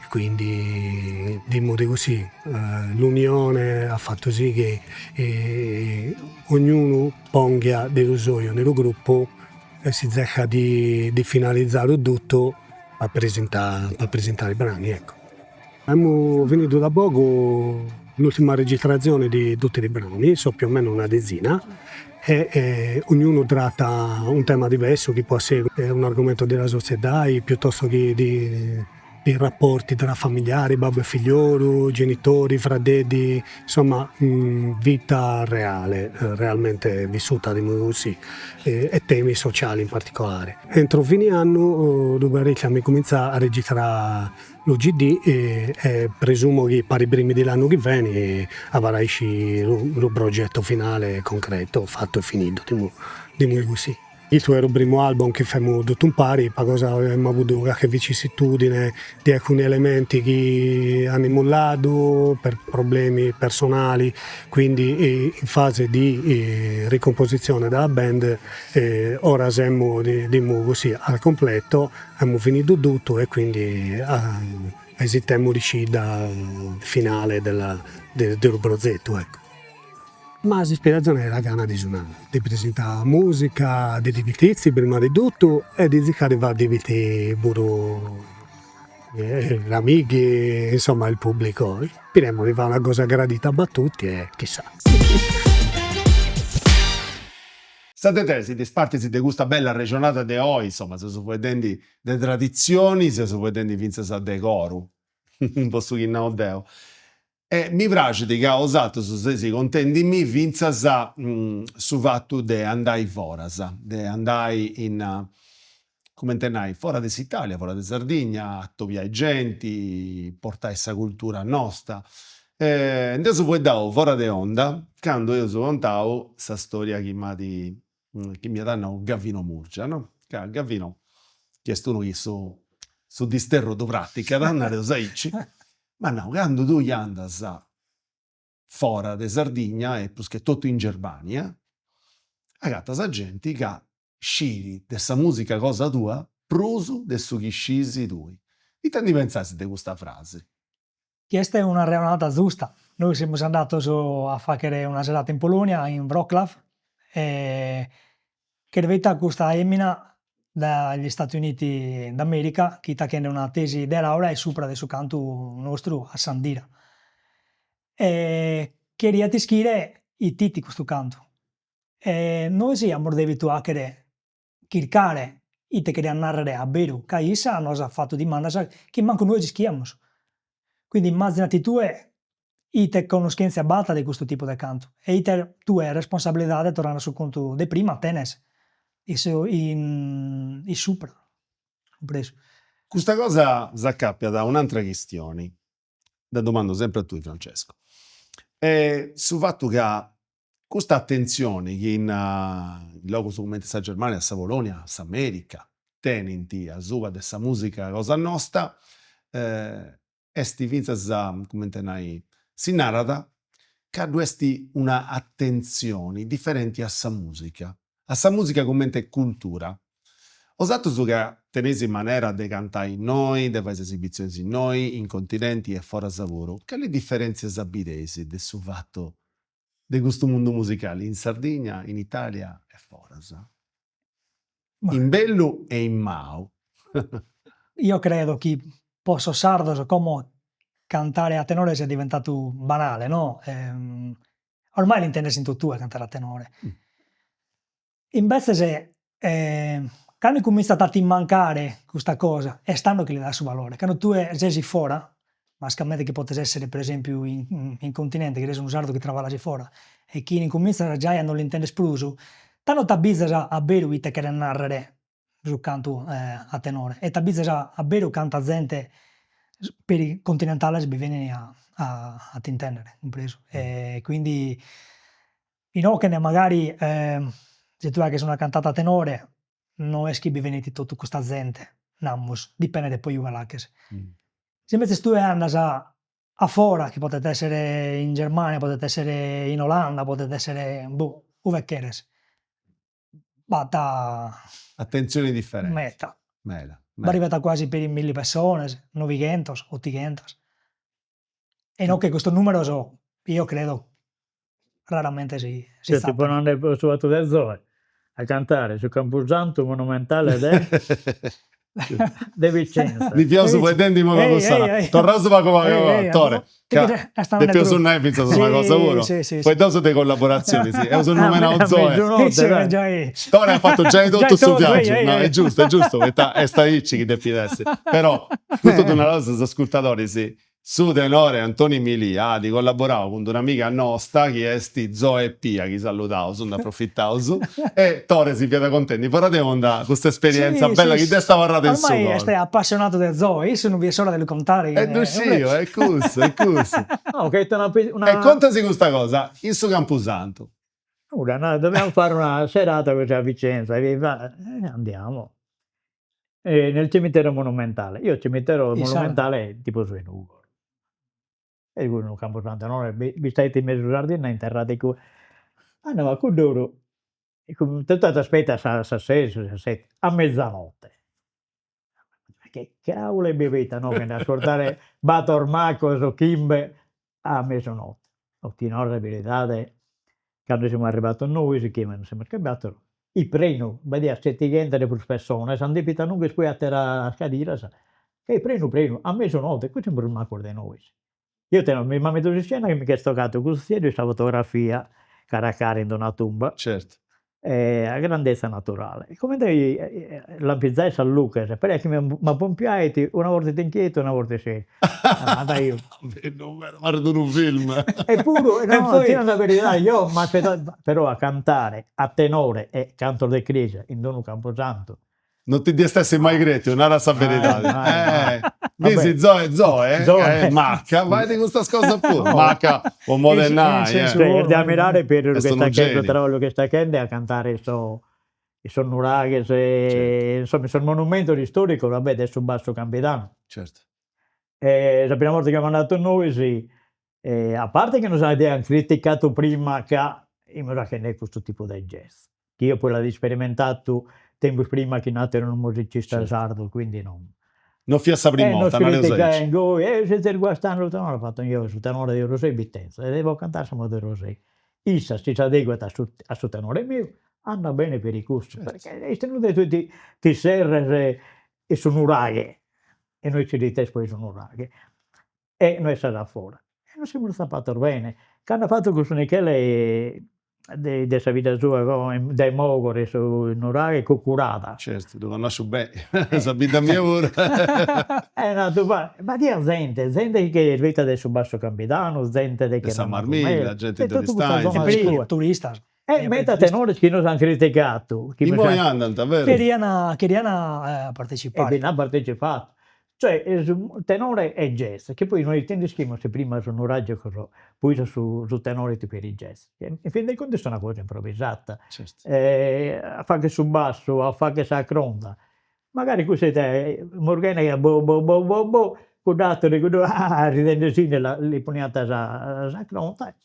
quindi dimu de così, l'unione at fatu sì chi ognunu pongiat de su sou in su gruppu e si zercat di finalizzare tutto pa presentare pa presentare i brani ecco. Amus finidu da pagu l'ultima registrazione di tutti li brani, so più o meno una dexina, e ognunu tratta un tema diversu chi po esser un'argomentu de la sotziedadi piuttosto chi di di rapporti tra familiari, babbu e figlioru, genitori, fradeddi, insomma vita reale, realmente vissuta dimu così, e temi sociali in particolare. Entro fini annu dovremus cuminzai a registrai Lu CD e presumo chi pa i primi de l'annu chi benit at a essi lu progetto finale concreto, fatto e finito, dimu dimu così. Custu est lu primu album chi femus totu impari, pagu cosa amus avutu carchi vicissitudine de alcuni elementi chi ant molladu per problemi personali, quindi in fase di ricomposizione della band ora semus dimu così al completo Amus finidu totu e quindi aisetemus l'iscida finale della de lu prozetu ecco. Ma s'ispirazione est la gana de sonare, de presentare musica, de divertirsi prima de totu e de zircare de fai divertì puru amici, insomma il pubblico. Bidemus de fai una cosa gradita a tutti e chissà. Sa de tres de is partis de custa bella arrexonada de oi, insoma, seus fueddendi de traditzioni, seus fueddendi fintzas de coru, po su chi nau deu. E mi praxit ca 'osatrus seis contendimì fintzas su fatu de andai foras, de andai in, cumenti nai, fora de s'Italia, fora de Sardigna, atobiai genti, portai sa cultura nosta. Nd'eus fueddau fora de onda candu eus contau sa storia chi m'at chi m'iat nau Gavino Murgia, no? Ca Gavino, chi est unu chi su su disterru ddu praticat, nareus aici, m'at nau, candu tui andas fora de Sardigna e pruschetotu in Germania, agatas genti ca. scit de sa musica cosa tua prus de su chi scis tui. Ita ndi pentzais de custa frasi? Chi est un'arrejonada zusta. Nois semus andados a faghere una serata in Polonia, in Wroclaw, e cherveit custa 'emina dagli Stati Uniti d'America chi 'it 'achende una tesi de laurea subra de su cantu nostru a s'andira. E cheriat ischire ite 'it custu cantu. E nois amus devidu 'achere chircare ite cheriat narrere a beru, ca issa nos at fatu dimandas chi mancu nois ischiamus. Quindi immazinati tue ite connoschentzia b'at de custu tipu de cantu e ite tue responsabilidade, torrende a su contu de prima, tenes in subra, cumpresu. Custa cosa s'acapiat a un'antra chistioni Dda domandu sempri a tui Francesco. E su fatu ca custa atentzioni chi in logus cumenti sa Germania, sa Polonia, s'America tenint asuba de sa musica cosa nosta est fintzas, cumenti nai, si narat ca ddu est una atentzioni diferenti a sa musica, a sa musica cumenti cultura. Osatrus ca teneis manera de cantai innoi, de fai is esibitzionis innoi, in continenti e foras puru, cali diferentzias bideis de su fatu de custu mundu musicali in Sardigna, in Italia e foras? In bellu e in mau. Io credo chi po sos sardos como cantare a tenore siat diventadu banale no, ormai l'intendes in totue cantare a tenore. Imbetzes cando incumintzat a ti mancare custa cosa est tando chi li das su valore, cando tue ses fora, mascamente chi potes essere per esempiu in continente, chi ses unu sardu chi traballas fora e chi incumintzas giai a non l'intendes prus, tando t'abbizas a beru ite cheret narrere su cantu a tenore e t'abbizas a beru canta zente peri continentales bi benint a t'intendere, cumpresu? E quindi Inoghe magari si tue 'aghes una cantata a tenore no est chi bi benit totu custa zente, namus, dipendet poi ue l'aghes. Si imbetzes tue andas a fora, chi podet essere in Germania, podet essere in Olanda, podet essere boh, ue cheres, b'at Atentzioni diferenti. Meda. Meda. B'arrivat quasi peri milli pessones, novighentos, otighentas. E inoghe custos numeros io credo raramente si si Ti ponende pro su 'atu de Zoe a cantare su Campusantu monumentale de de Vicenza. Ndi fiaus fueddendi imoi po cussa, torraus pagu pagu Tore, ca depeus nai finzas una cosa puru, fueddaus de collaboratzionis, eus numenau Zoe, Tore at fatu giai totu su viaggiu, no est giustu est giustu poita est aici chi depit essi, però custu ddu naraus a is ascurtadoris Su tenore Antoni Milia at collaborau cun d'un'amiga nosta chi est Zoe Pia, chi saludaus, nd'aprofitaus, e Tore si fiat contendi fora de onda custa esperienza bella chi dd'est abarrada in su coro. Ormai est appassionadu de Zoe, issu non biet s'ora de lu contare. E ddu sciu, est cussu, est cussu. No, ca est una. E contasi custa cosa, in su Campusantu. Nudda, no, dobbiamo fare una serata così a Vicenza, e andiamo. Nel cimitero monumentale, io cimitero monumentale tipo su 'e Nugoro, e unu campusantu no b'istaiat in mesu Sardinna interradu igue, andamus a cudd'oru, totu t'aspettat a sas ses, sas sette, a mezzanotte, ma che cavolo bi fit a inoghe a nd'ascurtare battor maccos o chimbe a mesunotte, o ti naro sa veridade, cando semus arrivados nois, chi semus che battor, fit prenu, b'aiat settighentas e prus pessones, ant depidu annungher poi atteras cadiras, e fit prenu prenu, a mesunotte, cussos sun prus maccos de nois. Io tenzo, mi m'ammento s'iscena chi mi ch'est tocadu cussu sa fotografia cara a cara in d'una tumba. Certu. A grandezza naturale. Comente lampizaiat sas luches, pariat chi m'appompiait una borta inchietu e una borta seriu. Bellu meda, parit unu film. Eppuru, no, ti naro sa veridade, io m'aspettaio, però a cantare a tenore e cantos de cresia in d'unu campusantu Non ti dd'iast essi mai cretiu, nara sa beridadi. Bisi Zoe Zoe est macca, fait custas cosas puru, macca po modu 'e nai. Est de ammirare puru su chi est achende, su traballu chi est achende a cantare in sos in sos nuraghes, insomma in sos monumentos istoricos va bè de su bassu Campidanu. Certu. E sa prima borta chi amus andadu nois, a parte chi nos aian criticadu prima ca imus achende custu tipu de gestu. Chi io poi l'at isperimentatu tempus prima chin ateru musicista sardu, quindi non. Non fiat sa prima 'orta, nareus aici. Goi, e sezis guastande su tenore, fatto io su tenore de Orosei bi tenzo e devo cantare a sa moda de Orosei. Issa si s'adeguat a su a su tenore meu, andat bene peri cussu, perché est inutile tue ti ti serres in su nuraghe e no ischis ite est poi su nuraghe e no 'essas a fora. E nos semus zapados bene. Cando at fatu cussu Michele de de sa vida sua dae Mogoro su nuraghe Cuccurada. Certu, ddu connosciu beni, sa bidda mia puru. E natu ma b'aiat zente, zente chi est bennida de su Bassu Campidanu, zente de De sa Marmilla, genti de Aristanis. Turistas. E meda tenores chi nos an criticatu. Immoi andant, veru? Cherian cherian partecipare. E bi nd'at partecipatu. Cioè su tenore e jazz, chi poi nois ite nd'ischimus si prima su nuragicu poi su su tenore fit peri jazz. In fin dei conti est una cosa improvvisata. Certu. A fagher su bassu, a fagher sa cronda, magari cussu est murghende chi bo bo bo bo bo, cudd'atteru cuddu ah ridendesinde li poniant sa sa cronda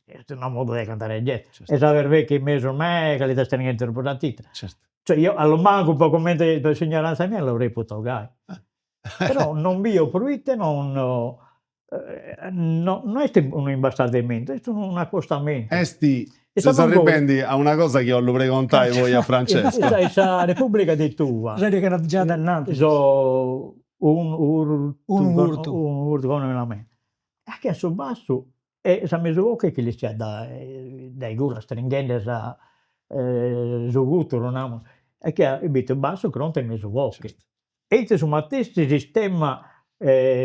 Est una moda de cantare jazz. E sa berbeche in mesu meh ca li t'est tropu sa tita. Certu. Cioè io allumancu po comente po s'ignoranza mia lu reputo gai. Però non bio proite non no no est unu imbastardimentu, est unu accostamentu. Est, ses arribendi a una cosa chi 'ollu pregontai poi a Francesco. In sa Repubblica di Tuva. Serio chi già de innantis. So unu urtu, Unu urtu. Unu urtu, como non mi l'ammento. E a su bassu E sa mesu 'oche chi l'essiat dae dae gula astringhende sa su guturu namus, e chi at bitu bassu cronta e mesu 'oche. E ite su matessi sistema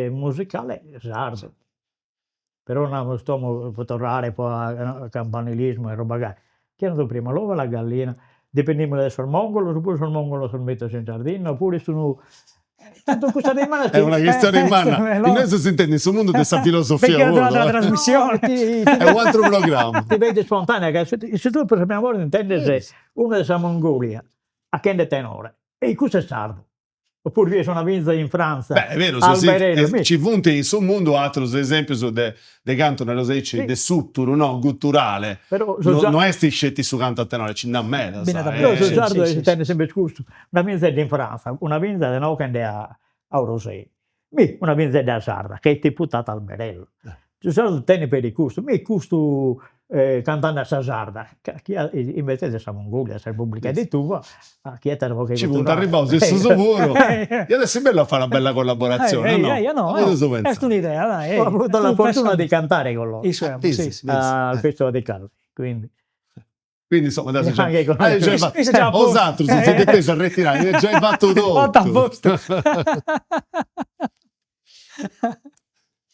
musicale sardu. Però namus como po torrare po a campanilismu e roba gai, chi est andadu prima l'uovo o la gallina, dipendimus dae sos mongolos oppuru sos mongolos sun bennidos in Sardinna oppuru est unu Totu cussas dimandas Est una chistioni manna. Innoi si intendit su mundu de sa filosofia puru. Un'atera trasmissioni. Est u' ateru programma. Ti benit spontanea ca si tue pro sa prima borta intendes unu de sa Mongolia 'achende tenore, ei cussu est sardu. Oppuru bies una binza in Frantza, Beh, est berus, alberello, nci funt in su mundu aterus esempius de de cantu nareus aici de s'uturu, no, gutturale. Però No est sceti su cantu a tenore, nci nd'at medas. Però su sardu tenet sempre custu, una binzedda in Frantza, una binza de no 'ochende a Orosei, mi una binzedda sarda, che est tiputata alberello. Su sardu tenet peri custu, mi custu cantende a sa sarda, ca chi invece de sa Mongolia, sa Repubblica di Tuva, chi 'etat sa 'oche Nci funt arribbaus issus puru, iat essi bellu a fai una bella collaboratzioni, o no? No, est un'idea, dai. Ho avuto la fortuna di cantare con loro. Issu sì, sì. Al Festival di Cagliari, quindi. Quindi insomma, 'osatrus si depeis arretirai, eis giai fatu totu.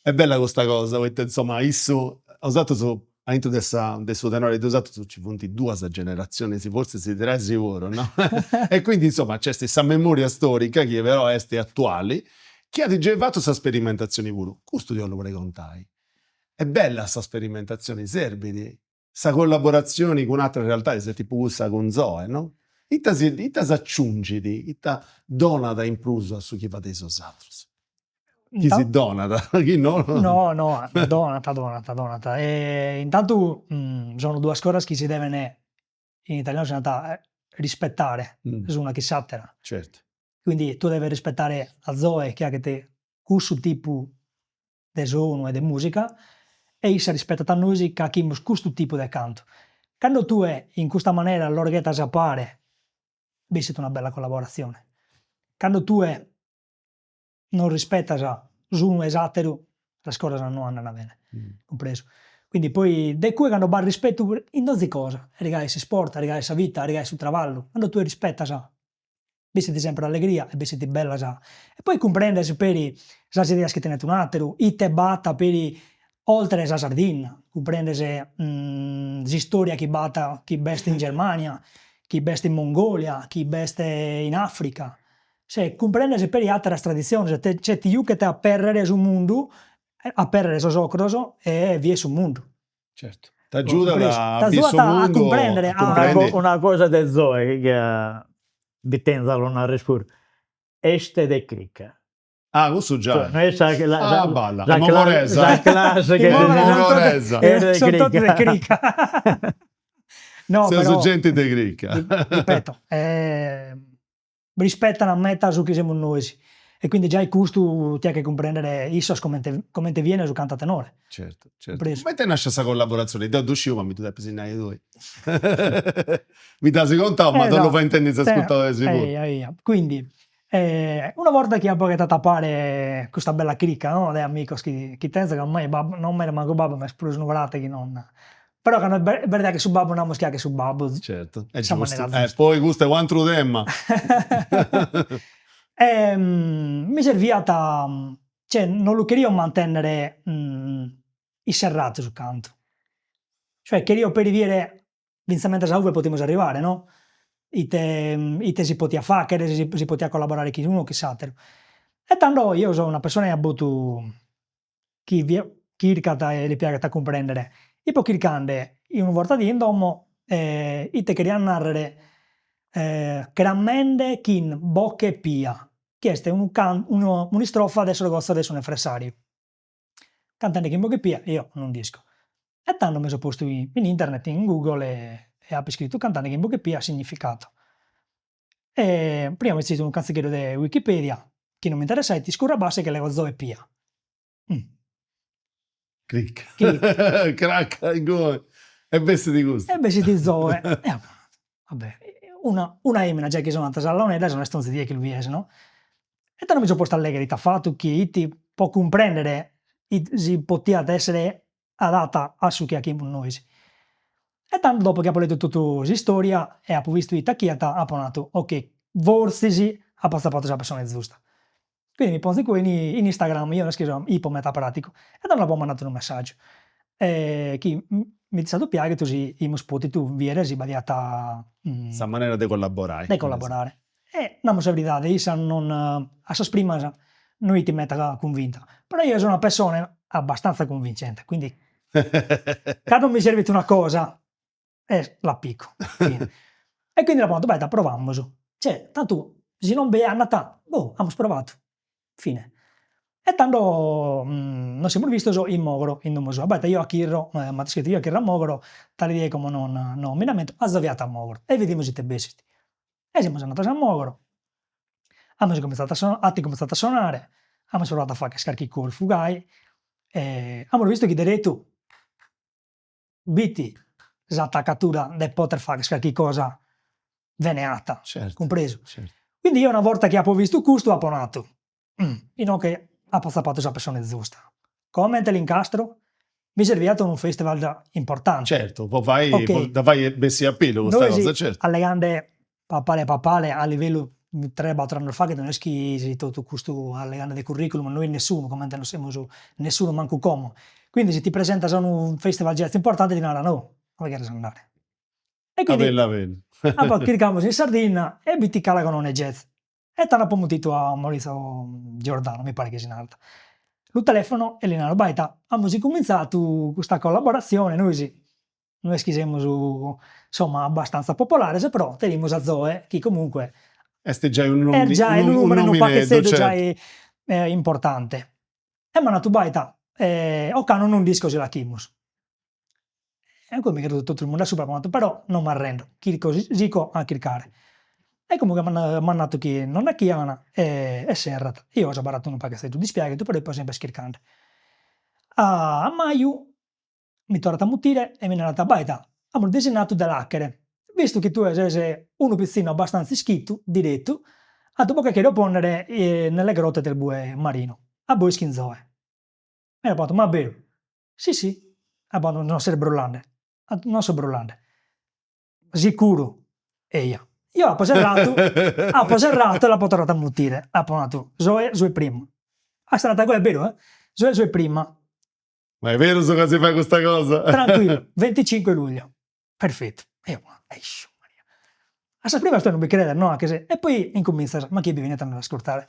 Est bella custa cosa, poita insoma issu, 'osatrus aintru de sa de su tenore de 'osatrus nci funt duas generatzionis, fortzis tres puru, no? E quindi insoma nc'est sa memoria storica chi però est atuali, chi at giai fatu sa sperimentatzioni puru. Custu ti 'ollu pregontai, est bella sa sperimentatzioni, serbit sa collaboratzioni cun ateras realtadis, tipu cussa cun Zoe, no? Ita si ita s'aciungit, ita donat in prus a su chi fadeis 'osatrus? Chi si donat, chi no No, no, donat, donat, donat. Intantu sono duas cosas chi si deven, in italianu si narat rispettare s'una chi s'atera. Certu. Quindi tue deves rispettare a Zoe chi 'aghet cussu tipu de sonu e de musica e issa rispettat a nois ca 'achimus custu tipu de cantu. Cando tue in custa manera los ghetas a pare bessit una bella collaboratzione, cando tue non rispettas s'unu e s'atteru sas cosas no andant bene, cumpresu. Quindi poi de cue cando b'at rispettu in donzi cosa, est gai s'isport, est gai sa vita, est gai su traballu, cando tue rispettas bessit sempre allegria e bessit bellas e poi cumprendes peri sas ideas chi tenet un'atteru, ite b'at peri oltre sa Sardinna, cumprendes s'istoria chi b'at chi b'est in Germania, chi b'est in Mongolia, chi b'est in Africa, cioè cumprendes peri atteras traditziones, cioè ti juchet a aperrere su mundu, aperrere sos ocros e bier su mundu. Certu, t'agiudat a biri su a mundu, cumprendere, a cumprendi. Una cosa de Zoe chi bi tenzo a lu narrer puru, est de crica. Ah, cussu giai. No est sa Ah, balla, est mogoresa. Sa classe Est mogoresa. Est de crica. crica. No, Seus però genti de crica. Ripeto, rispetan meda su chi semus nois e quindi giai custu ti 'achet cumprendere issos comente comente bien su cantu a tenore. Certu, certu. Comente est nascia sa collaboratzioni? Deu ddu sciu ma mi ddu depis nai tui. Mi dd'as contau ma torru a fai intendi is ascurtadoris puru. Eia eia, quindi una borta chi apo ghetadu a pare custa bella crica no de amigos chi chi tenzo ca ormai babbu non m'est mancu babbu ma est prus unu frate chi non Però cando est beridade che su babbu namus chi 'achet su babbu. Certu, est giustu. Eh, poi custu est u' atru tema. E mi serviat, cioè non lu cherio mantennere isserradu su cantu, cioè cherio peri biere finzamentas a ue podimus arrivare no, ite ite si podiat faghere, si si podiat collaborare chin unu o chin s'atteru. E tando eo so una pessone a botu chi chircat e li piaghet a cumprendere, ipo chircande in unu bortadie in domo ite cheriat narrere cramende chin boche pia, chi est unu un'istrofa de sos gotzos de su Nefressariu. Cantende chin boche pia eo non nd'isco. E tando mi so postu in internet, in Google e apo iscritu cantende chin boche pia significato. E prima m'est unu cantzigheddu de Wikipedia chi non m'interessait, iscurro a bassu e che lego Zoe Pia. Cric. Crac inguni. E bessit custu. E bessit Zoe. E apo nadu, va bè, una una 'emina giai chi sonat sas launeddas no est onzi die chi lu bies no. E tando mi so postu a leghere ite at fatu, chie 'it, po cumprendere si potiat essere adatta a su chi 'achimus nois. E tando dopo chi apo letu totu s'istoria e apo bistu ite 'achiat apo natu, ok, fortzis apo atzapadu sa pessone zusta. Quindi mi ponzo incue in Instagram, eo no est chi so ipo meda praticu, e tando l'apo mandadu unu messaggiu chi mi fit istadu piaghidu si imus potidu biere si b'aiat Sa manera de collaborai. De collaborare. E namus sa beridade, issa non a sas primas no 'it meda cunvinta, però eo so una pessone abbastanza cunvincente, quindi cando mi servit una cosa la pico, fine. E quindi l'apo nadu, baita provamus, cioè tantu si non bi andat, boh, amus provadu, fine. E tando nos semus vistos in Mogoro, in domo sua, baita eo achirro, m'at iscritu, eo achirro a Mogoro, tale die como non non mi nd'ammento, azoviati a Mogoro e bidimus ite bessit. E semus andados a Mogoro, amus cuminzadu a sonare, at cuminzadu a sonare, amus provadu a fagher carchi corfu gai e amus bistu chi deretu b'it s'atacatura de poder fagher carchi cosa bene 'atta, cumpresu? Quindi eo una borta chi apo bistu custu apo nadu, inoghe apo atzapadu sa pessone zusta, comente l'incastro? Mi serviat unu festival importante. Certu, po fai, po dda fai bessì a pillu custa cosa, certu. Allegande papale papale a livellu tres bator annos faghet no est chi si totu custu allegande de curriculum no est nessunu comente no semus nessunu mancu como, quindi si ti presentas a unu festival jazz importante ti naran oh ue cheres andare. E quindi Abellu abellu. apo chircamus in Sardinna e b'it Cala Gonone Jazz E tando apo mutitu a Maurizio Giordano, mi paret chi si narat, lu telefono e li naro, baita, amus incuminzadu custa collaboratzione, nois no est chi semus insomma abbastanza popolares, però tenimus a Zoe chi comunque Est giai unu est giai unu unu numene unu nomineddu, paghizeddu certu. giai importante. E m'at natu, baita, ocannu non nd'isco si l'achimus. E poi mi ch'est rutu totu su mundu a subra, apo natu, però non m'arrendo, chirco, sigo a chircare. E comunque m'at natu chi non nd'achian e serrat. Eo so abarradu unu paghizeddu dispiaghidu, però ipo sempre chirchende. A maju mi torrat a mutire e mi narat, baita, amus disinnadu de l'achere, vistu chi tue ses unu pitzinnu abbastanza ischitu, direttu, at bos che cherio ponnere nelle grotte del bue marino, a bois chin Zoe. E apo natu, ma beru? Si si, apo natu, non ses brullande, non so brullande, sicuru, eja. Eo apo serradu, apo serradu e l'apo torradu a mutire, apo natu, Zoe su 'e prima, est andata goi, est beru eh, Zoe su 'e prima. Ma est berus ca si fait custa cosa? Tranquillu, venticinque luglio, perfettu, eo, esciu Maria, a sas primas tue non bi credes no, anche se, e poi incuminzas, ma chie bi benit a nos ascurtare,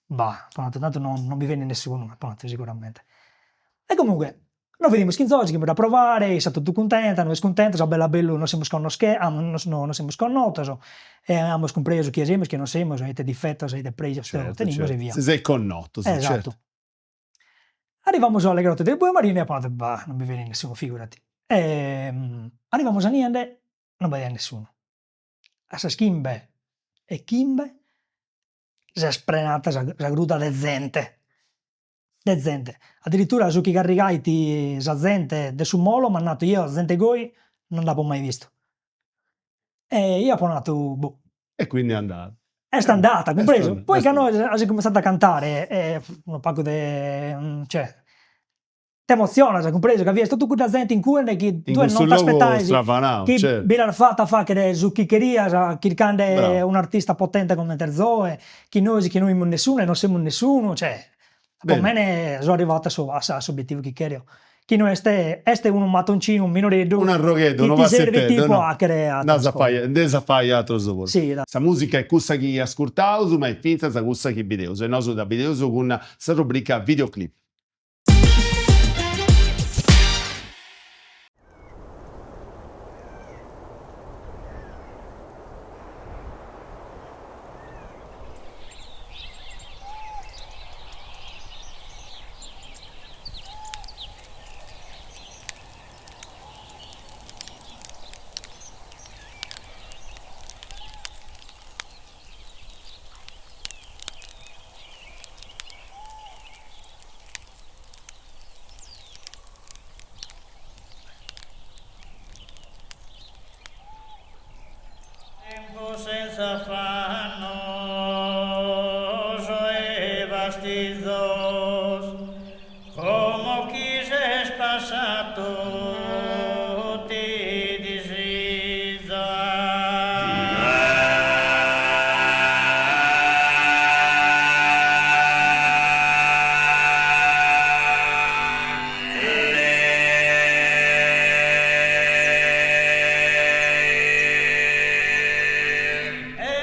bah, apo natu, tantu non non bi benit nessunu, apo natu siguramente. E comunque nos bidimus chin Zoe, sighimus a provare, issa totu cuntenta, nois cuntentos, a bellu a bellu nos semus connoschende, nos semus connotos e amus cumpresu chie semus, chie non semus, ite difetos e ite prejos tenimus e via. Si seis connotos, certu. Esattu. Arrivamus alle grotte del bue marino e apo natu, bah, non bi benit nessunu, figurati. E arrivamus aniende. Non b'aiat nessunu. A sas chimbe e chimbe s'est prenata sa sa gruta de zente, de zente, addirittura su chi carrigait sa zente de su molo m'at natu, eo zente goi non nd'apo mai vistu. E eo apo natu, boh. E quindi è andata. Est andata, cumpresu, poi cando as incuminzadu a cantare unu pagu de cioè t'emozionas, cumpresu, ca bies totu cudda zente in cue chi tue non t'aspetais chi bi l'as fata a fagher su chi cherias chirchende un'artista potente comente Zoe, chi nois chi no 'imus nessunu e non semus nessunu, cioè po mene so arrivadu a a s'obiettivu chi cherio, chi no est, est unu mattoncinu minoreddu Un'arrogheddu, chi unu ti servit passetteddu, po 'achere ateras cosas. Nd'eis a fai aterus puru. Si. Sa musica est cussa chi ascurtaus, ma est fintzas cussa chi bideus, e nosu dda bideus cun sa rubrica videoclip. Tempus senza affannos e fastizos, como chi ses passadu ti disizo. E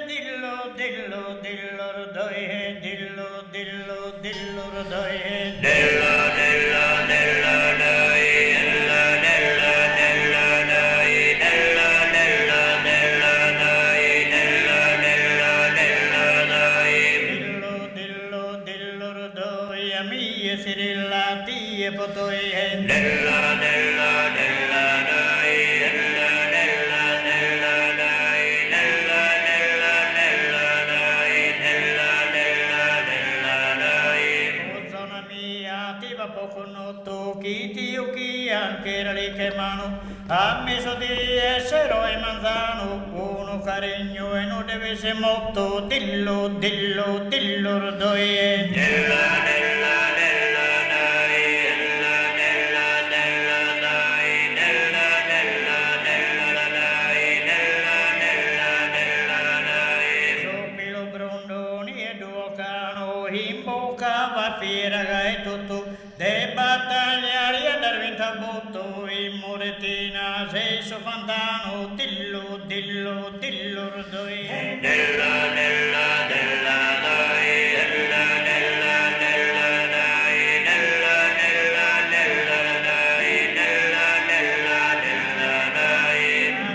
dillu dillu dillur doi e dillu dillu dillur doi e dillu dillu dillu doi dillu dillu dillu doi dillu dillu dillu doi dillu dillu dillu doi dillu dillu dillur doi a mie Cirilla tie po toi e dillu dillu dillu doi dillu dillu dillu doi dillu dillu dillu doi dillu dillu dillu doi O zona mia ti va po connotu chi ti 'uchian che ricca 'e manu a mesudie sero e manzanu unu carignu e no deve mottu dillu dillu dillu doi e dillu dillu dillu doi dillu dillu dillu doi dillu dillu dillu doi dillu dillu dillu doi Su pilu brundu nieddu o canu in bucca va fiera gai totu de battagliare e andar vintu a bottu in murettina sei su fantanu dillu dillu dillu doi dillu dillu dillu doi dillu dillu dillu doi dillu dillu dillu doi dillu dillu dillu doi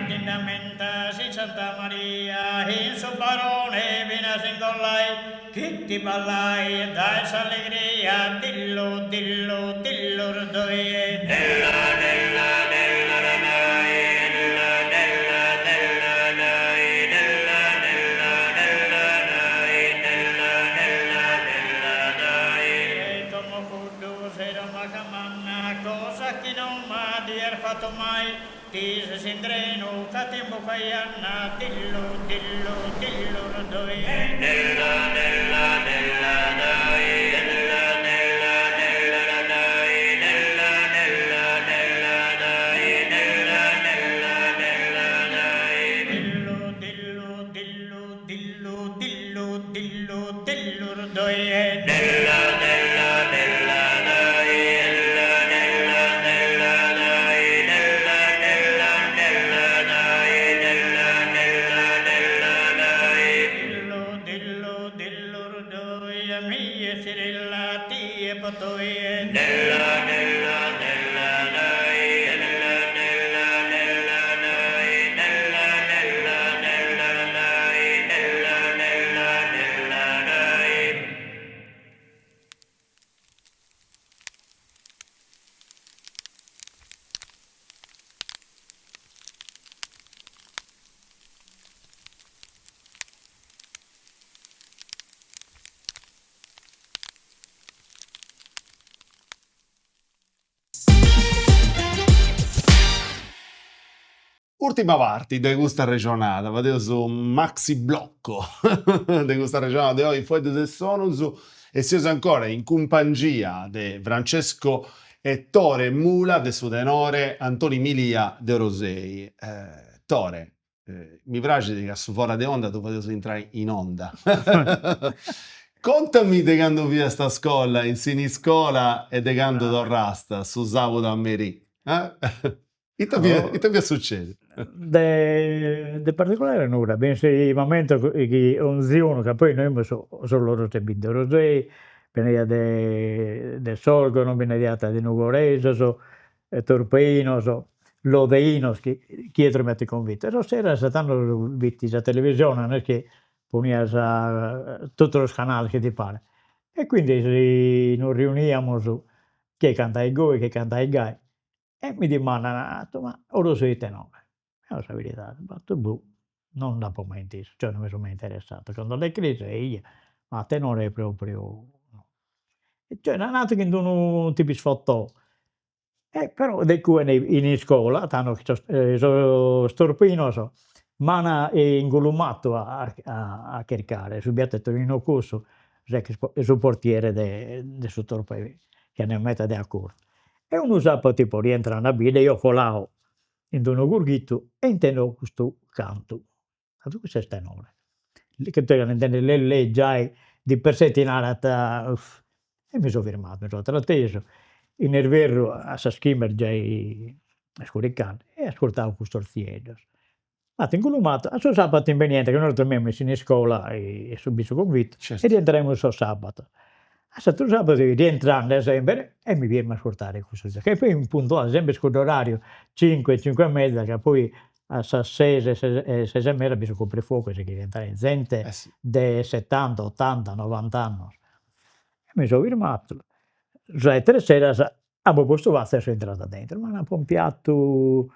Ti nd'ammentas in Santa Maria in su Barone finas in Gollai chi ti ballai dae s'allegria dillu dillu dillu doi dillu dillu dillu doi dillu dillu dillu doi dillu dillu dillu doi dillu dillu dillu doi E como cuddu sero maca manna cosa chi non m'adias fattu mai ti ses in trenu ca t'imbucaian dillu dillu dillu doi dillu dillu dillu doi dillu dillu dillu doi dillu dillu dillu doi dillu dillu dillu doi dillu dillu dillu dillu dillu dillu dillu doi dillu dillu dillu doi dillu dillu dillu doi dillu dillu dillu doi dillu dillu dillu doi dillu dillu dillu doi a mie Cirilla. Urtima parti de custa arrexonada, fadeus unu maxi blocco de custa arrexonada de oi in Fueddus e Sonus e seus ancora in cumpangia de Francesco e Tore Mula de su tenore Antoni Milia de Orosei. Tore, mi praxit ca su fora de onda ddu fadeus intrai in onda. Contami de candu fiast a scola in Siniscola e de candu torrast su sabudu a merì. Ita fiat ita fiat sucediu? De de particulare nudda, bensì m'ammento chi 'onzi unu, ca poi nois 'imus solu Orosei bidda 'e Orosei, beniat de de Sorgono, bi nd'aiat de Nugoresos, Torpeinos, Lodeinos chi chie drommiat in convitto, e sas seras tando b'it sa televisione, non est chi ponias totu sos canales chi ti paret, e quindi si nos riuniamus, chie cantait goi, chie cantait gai E mi dimandan, ma Orosei tenore, eo sa veridade, fatto boh, non nd'apo mai intesu, cioè non mi so mai interessadu, cantu de cresia eia, ma tenore propriu no. Cioè nant chi in d'unu tipu isfotò, e però de cue in iscola, tando sos sos torpeinos m'an ingulumatu a a chircare su piattu 'e Tonino Cossu, s'ex su portiere de de su Torpè, chi andaiat meda de accordu E unu sapadu tipo rientrende a bidda eo colao in d'unu gurghittu e intendo custu cantu, naro custu est tenore, che tue cando intendes lè lè giai di per sé ti narat e mi so firmadu, mi so trattesu, in isberru a sas chimbe est giai iscuricande e ascurtao custos tzieddos. M'at ingulumadu, a su sabadu imbeniente, ca nois dormiamus in Siniscola in su bi su convittu e rientraimus sos sabados. A s'atteru sabadu rientrende sempre e mi firmo a ascurtare cussos, ca poi in puntuale sempre in cudd'orariu, cinque cinque e mezza, ca poi a sas ses e ses e mesa bi su coprifuoco e si cheriat intrare zente de settanta ottanta novant'annos. E mi so firmadu, sas tres seras apo postu fattu e so intradu a dentro, m'an pompiatu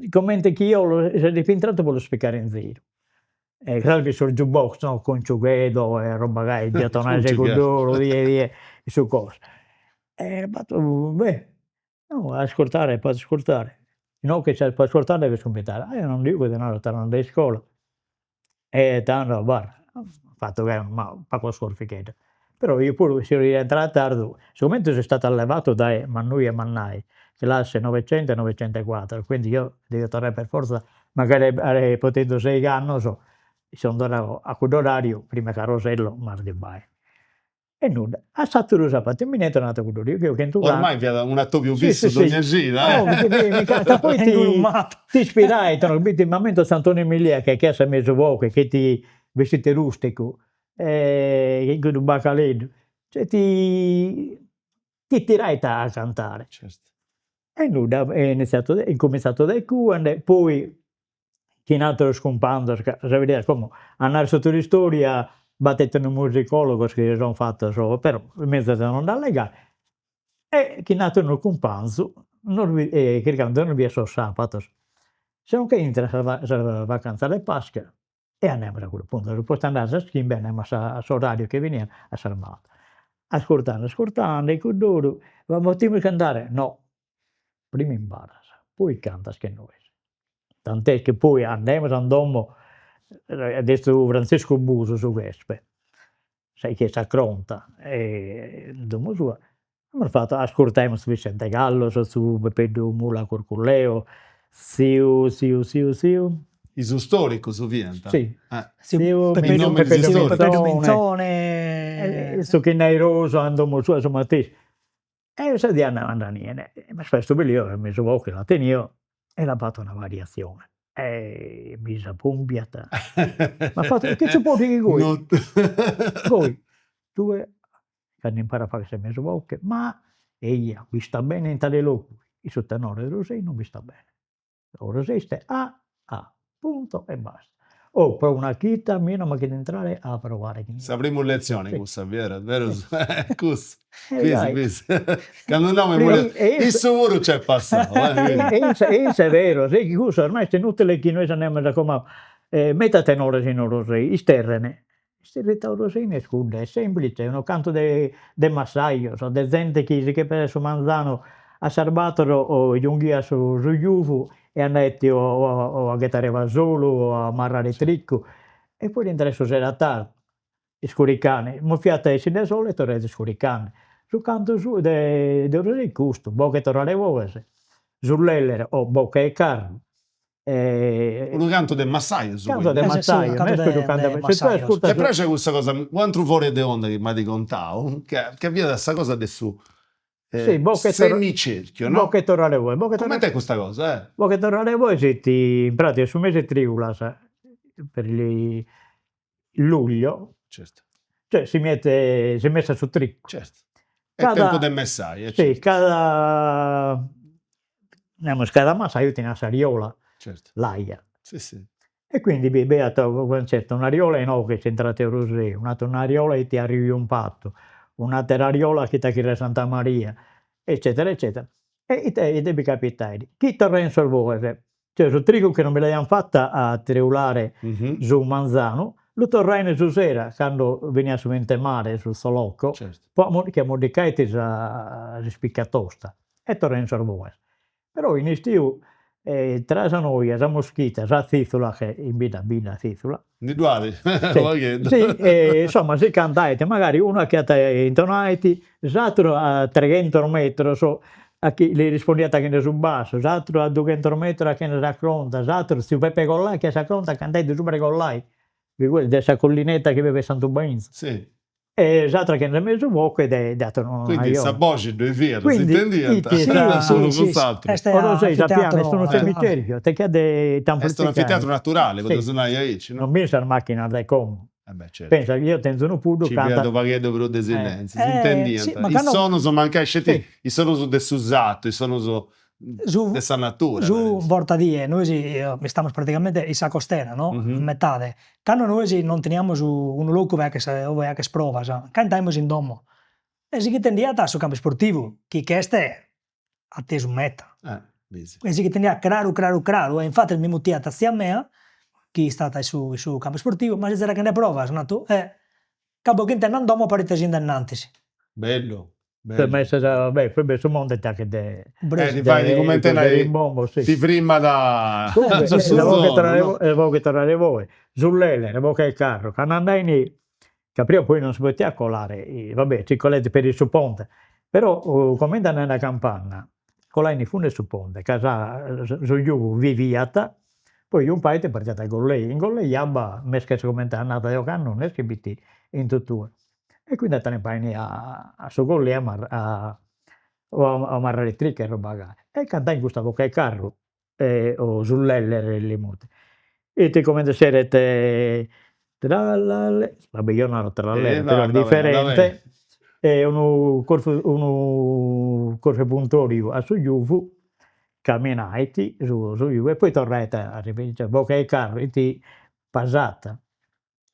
comente chi eo essere intradu pro los picare in ziru. E craru chi sos jukebox no, con Ciughedo e roba gai diat 'onare cudd'oru die die in su coso. E fattu beh, no ascurtare po ascurtare, inoghe pro ascurtare deves compitare, eo non ndi 'ugo ti naro torrende a iscola. E tando bah, fattu gai una pagu scorfighedda, però eo puru si rientrà tardu, sigomente so istadu allevadu dae mannoi e mannai, classe novecento e novecentoquattro, quindi eo devio torrare per forza, magari apo tentu seigh'annos, so torradu a cudd'orariu prima chi a Rosello m'as bae. E nudda, a s'atteru sabadu imbeniente un'atteru cuddu eo chentu Ormai fiat un'atobiu fissu dogna cida Ca poi ti ti ispirait, m'ammento Antoni Milia chi 'achiat sa mesu 'oghe chi 'it bestidu rusticu e chin cuddu bacaleddu, cioè ti ti tirait a cantare. E nudda, e iniziato incuminzadu dae cue, poi chin atteros cumpanzos, ca sa veridade como a narrer totu s'istoria b'at etnomusicologos chi si sun fattos, però est mezus de non nd'allegare, e chin atteru cumpanzu nos chircamus de nos bider sos sabados, si non che intrat sa sa vacanza de Pasca e andaimus a cuddu puntu, al postu de andare a sas chimbe andaimus a s'orariu chi finiat a sas battor, ascurtende ascurtende in cudd'oru, ma potimus cantare, no, prima imparas, poi cantas che nois, tant'est chi poi andemus a domo de tziu Franziscu Busu su Ghespe, sa chi est sa Cronta, e domo sua, amus fatu, ascurtaimus Vissente Gallos, tziu Pepeddu Mula Curculleo, tziu tziu tziu tziu Is storicus fiant? Si, tziu Pepeddu Minzone, su Chinnairosu a domo sua su matessi E sa die andaimus inie, ma su pilione mesu 'oghe la tenio e l'apo fatu una variazione e mi s'abbombiat, m'at fatu chin su poddighe goi, goi, tue cando imparas a fagher sa mesu 'oghe, ma eia b'istat bene in tale logu, in su tenore de Orosei non b'istat bene Orosei est a a, punto e basta. Oh pro una chida a mie non m'aghet intrare a provare chin Sa primu letzione cussa fiat, berus? Cussu, bis bis, candu nau issu puru nc'est passau E isse e isse est beru, si chi cussu ormai est inutile chi nois andemus a como meta tenores in Orosei, isterrene, Isterrita Orosei est cudda, est semplice, est unu cantu de de massajos, de zente chi si che pesat su manzanu a sas battor giunghiat su su juvu. E andait o a ghetare basolu o a marrare trigu e poi rientraiat su sero a tardu, iscuricande, fiat 'essende sole e torraiat iscuricande. Su cantu suo de de Orosei est custu, boghe 'e torrare boghes, su lellere o boche 'e carru Unu cantu de massajos Cantu de massajos, no est cuddu cantu, si tue ascurtas M'est praxia cussa cosa, u' atru fuori de onda chi m'at contau, ca fiat sa cosa de su semicerchio, no? Boche 'e torrare boghes, boche Coment'est custa cosa, eh? Boche 'e torrare boghes est in pratica su mese 'e triulas, per luglio, Certu. Cioè si miete si messat su trigu. Certu. Est tempus de messai, e certu. Sì, cada, namus, cada massaju teniat s'ariola, Certu. l'aia. Si si. E quindi bi b'aiat nc'est un'ariola inoghe chi intrat in Orosei, un'atera un'ariola chi a Riu Jumpatu, un'atera ariola chi chirru 'e Santa Maria, eccetera eccetera. E ite ite bi capitait, chi torraian sos boes, cioè su trigu chi non bi l'aian fata a triulare su manzanu, lu torraian su sera cando beniat su 'entu 'e mare, su zolocco, po chi ammoddicait sa s'ispiga tosta e torraian sos boes. Però in istiu tra sa noia, sa moschita, sa zizzula, che in bidda b'at zizzula Ndi ddu at u' pagheddu. Si insoma si cantait, magari unu 'achiat intonait, s'atteru a treghentos metros a chi li rispondiat 'achende su bassu, s'atteru a dughentos metros 'achende sa cronta, s'atteru tziu Peppe Collai 'achiat sa cronta cantait subra 'e Collai, de sa collinetta chi b'est Santu Bainzu. Si. E s'atteru 'achende mesu boche de de atteru Quindi sa boxi ddoi fiat, s'intendiant s'unu cun s'atteru. Orosei sa piana est unu semicerchio, teniat de Est un'anfiteatru naturali, podeus nai aici, no? Non b'in sas macchinas de como. Eh beh certu. Pensa chi eo tenzo unu puddu Ci fiat u' pagheddu prus de silenziu, s'intendiant is sonus mancai sceti is sonus de su satu, is sonus de sa natura. Su bortadie, nois istamus praticamente in sa costera no, in metade, cando nois non teniamus unu logu ue fagher ue fagher provas, cantaimus in domo e si ch'intendiat a su campu isportivu, chi ch'est atesu meda, e si ch'intendiat craru craru craru e infattis mi mutiat tzia mea, chi istat in su in su campu isportivu, ma ses faghende provas, natu, eh, ca po ch'intendo in domo paret essinde innantis. Bellu Ma est sa, beh, poi b'est su monte ti 'achet de Ti fait cumenti nai, rimbombo, sì. Ti frimmat Comunque su sa boghe sonu, torrare no? boghe torrare boghe, su lellere, boche 'e carru, cando andain, ca prima poi non si potiat colare, va bè, si colait peri su ponte, però comente andaian a campagna, colain in fundu 'e su ponte, ca sa su giugu viviat, poi jumpait e partiat a Gollei, in Gollei abba, mesches comente annada de ocannu, no est chi b'it in totue E quindi atrampain a a su Gollei a a o a marrare trigu e roba gai. E cantain custa boche 'e carru o su lellere li mutin. 'It comente esseret trallallè, va bè io naro trallallè però est diferente, e unu corfu unu corfu 'e puntoriu a su giuvu, caminait su su giuvu e poi torrait a ripigliare, boche 'e carru 'it pasada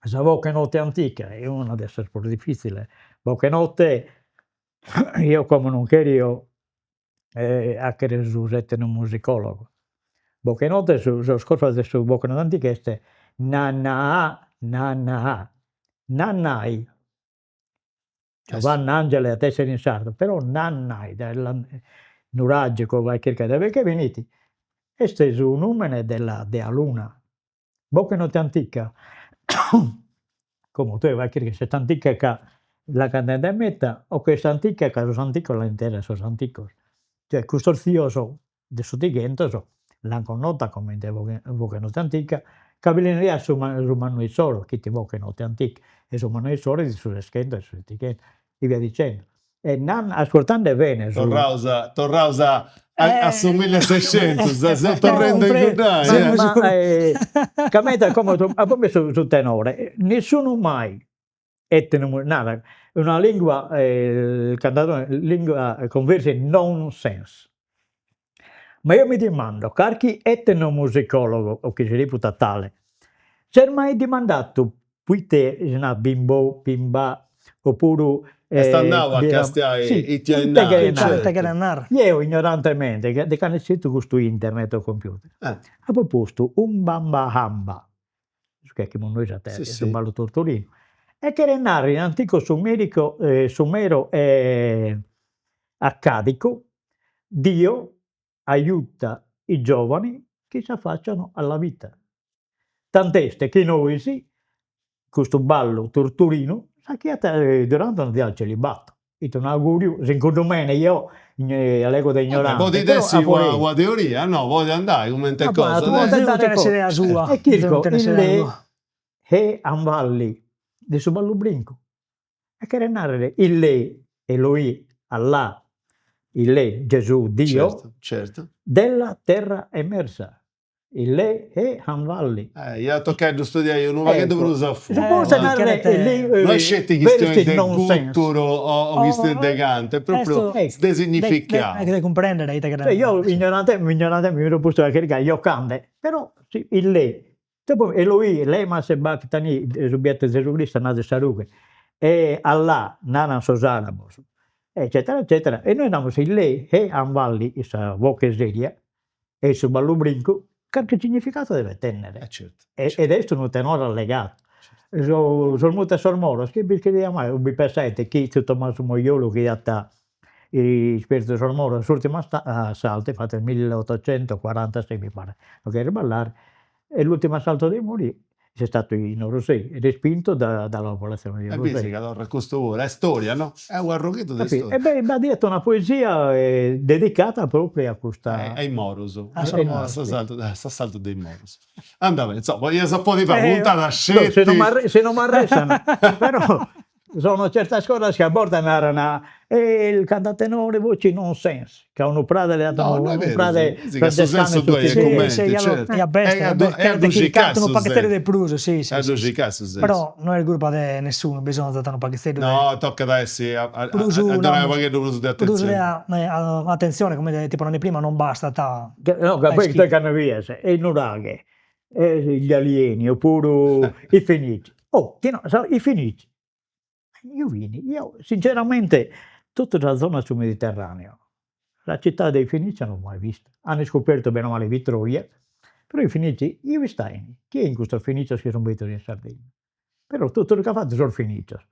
Sa boche 'e notte antica est una de sas prus diffiziles, boche 'e notte eo como non cherio 'achere su s'etnomusicologo, boche 'e notte sos corfos de su boche 'e notte antica est nanaa nanaa, nannai, Giovanna Angela diat essere in sardu, però nannai nuragico, bae chirca dae che benit, est su numene della dea luna Boche 'e notte antica, como tue bae a chircare si est antica ca la cantan dae meda o ca est antica ca sos antigos l'an intesa sos antigos, cioè custos zios de s'ottighentos l'an connota comente boghe boghe 'e notte antica ca bi li naraiat su su mannu issoro chi 'it boche 'e notte antica e su mannu issoro 'it su seschentos e su settighentos e via dicendo E nanna, ascurtende bene su. Torraus torraus a a su millesescentus, seus torrendi a inguddai. Ma ca meda como apo messo su tenore, nessunu mai etno narat una lingua lingua con versi nonsense. Ma eo mi dimando, carchi etnomusicologo, o chi si reputat tale, s'est mai dimandadu poite si narat bimbò, bimbà, oppuru Est andau a castiai ite 'olit nai, certu. Jeo ignorantemente, de cando est custu internet o computer, apo postu umbambahamba, su chi 'achimus nois a su ballu tortolinu, e cheret narrer in anticu sumerico sumero e accadico Dio aiuta i giovani. chi s'affacciano alla vita. Tant'est chi nois custu ballu turturinu faghiat durante unu día del celibato, ite un'auguriu, segundu mene eo allego de ignorante, Podit essi una una teoria, no, podit andai cumenti cosa. Onzunu tenet s'idea sua. E chirco in he anvalli de su ballu brincu E cheret narrer Illei, Eloì, Allah, Illei, Gesù, Dio, Certu, certu. Della terra emersa, Illei he anvalli. Eh, iat a tocai a ddu studiai unu pagheddu prus a fundu. Su postu est narrer No est sceti chistioni de gùturu o chistioni de cantu, est propriu de significau. De cumprendere ite cheret narrer. Eo ignorante ignorante mi so postu a chircai giocande, però si Illei Dopo Eloì, lema sebactani, su biatu Gesù Cristu at nadu in sa rughe, e Allah naran sos arabos, eccetera eccetera, e nois namus Illei he anvalli in sa voche seria e in su ballu brincu, carchi significadu devet tennere, ed est unu tenore allegato. Sos mutos 'e sos moros, chie bi crediat mai o bi pensait chi tziu Tommaso Moiolu chi at ispertu sos moros, s'urtimu assalto, infatti nel milleottocentoquarantasei mi paret, non cherzo isballare, e l'ultimo assalto dei Mori est statu in Orosei, respinto da dalla popolazione di Orosei. E bisi ca torrat custu puru, est storia no? Est u' arrogheddu de storia. E beh b'aiat una poesia dedicata propriu a custa. A is morus, a s'assaltu de is morus. Andat beni, insoma, ias a podi fai puntada sceti. Si non m'arrestan, però Sono certas cosas chi a bortas naran e il cantatenore voci non sense, ca unu prade li at No, no unu est berus, prade si ca su sensu ddoi est cumenti, certu, Ja b'est, e a ddu cheret circai chircadu su unu paghiteddu sensu, de prus, si si a ddu si circai su sensu. Però no est curpa de nessunu, bisonzat unu paghitzeddu de No, tocat a essi a a prus a donai unu pagheddu prus de prus de atentzioni. atentzione, comente ti ponende prima, non bastat a No, ca poi tue cando bies e nuraghe e gli alieni oppuru i fenici, oh chi no i fenici Ue fin, eo sinceramente totu sa zona de su Mediterraneu, sa cittade dei Fenici no l'apo mai vista, an iscopertu bene o male fit Troia, però i Fenici ue istain, chie fin custos Fenicios chi sun bennidos in Sardegna, però totu su chi an fatu sos Fenicios,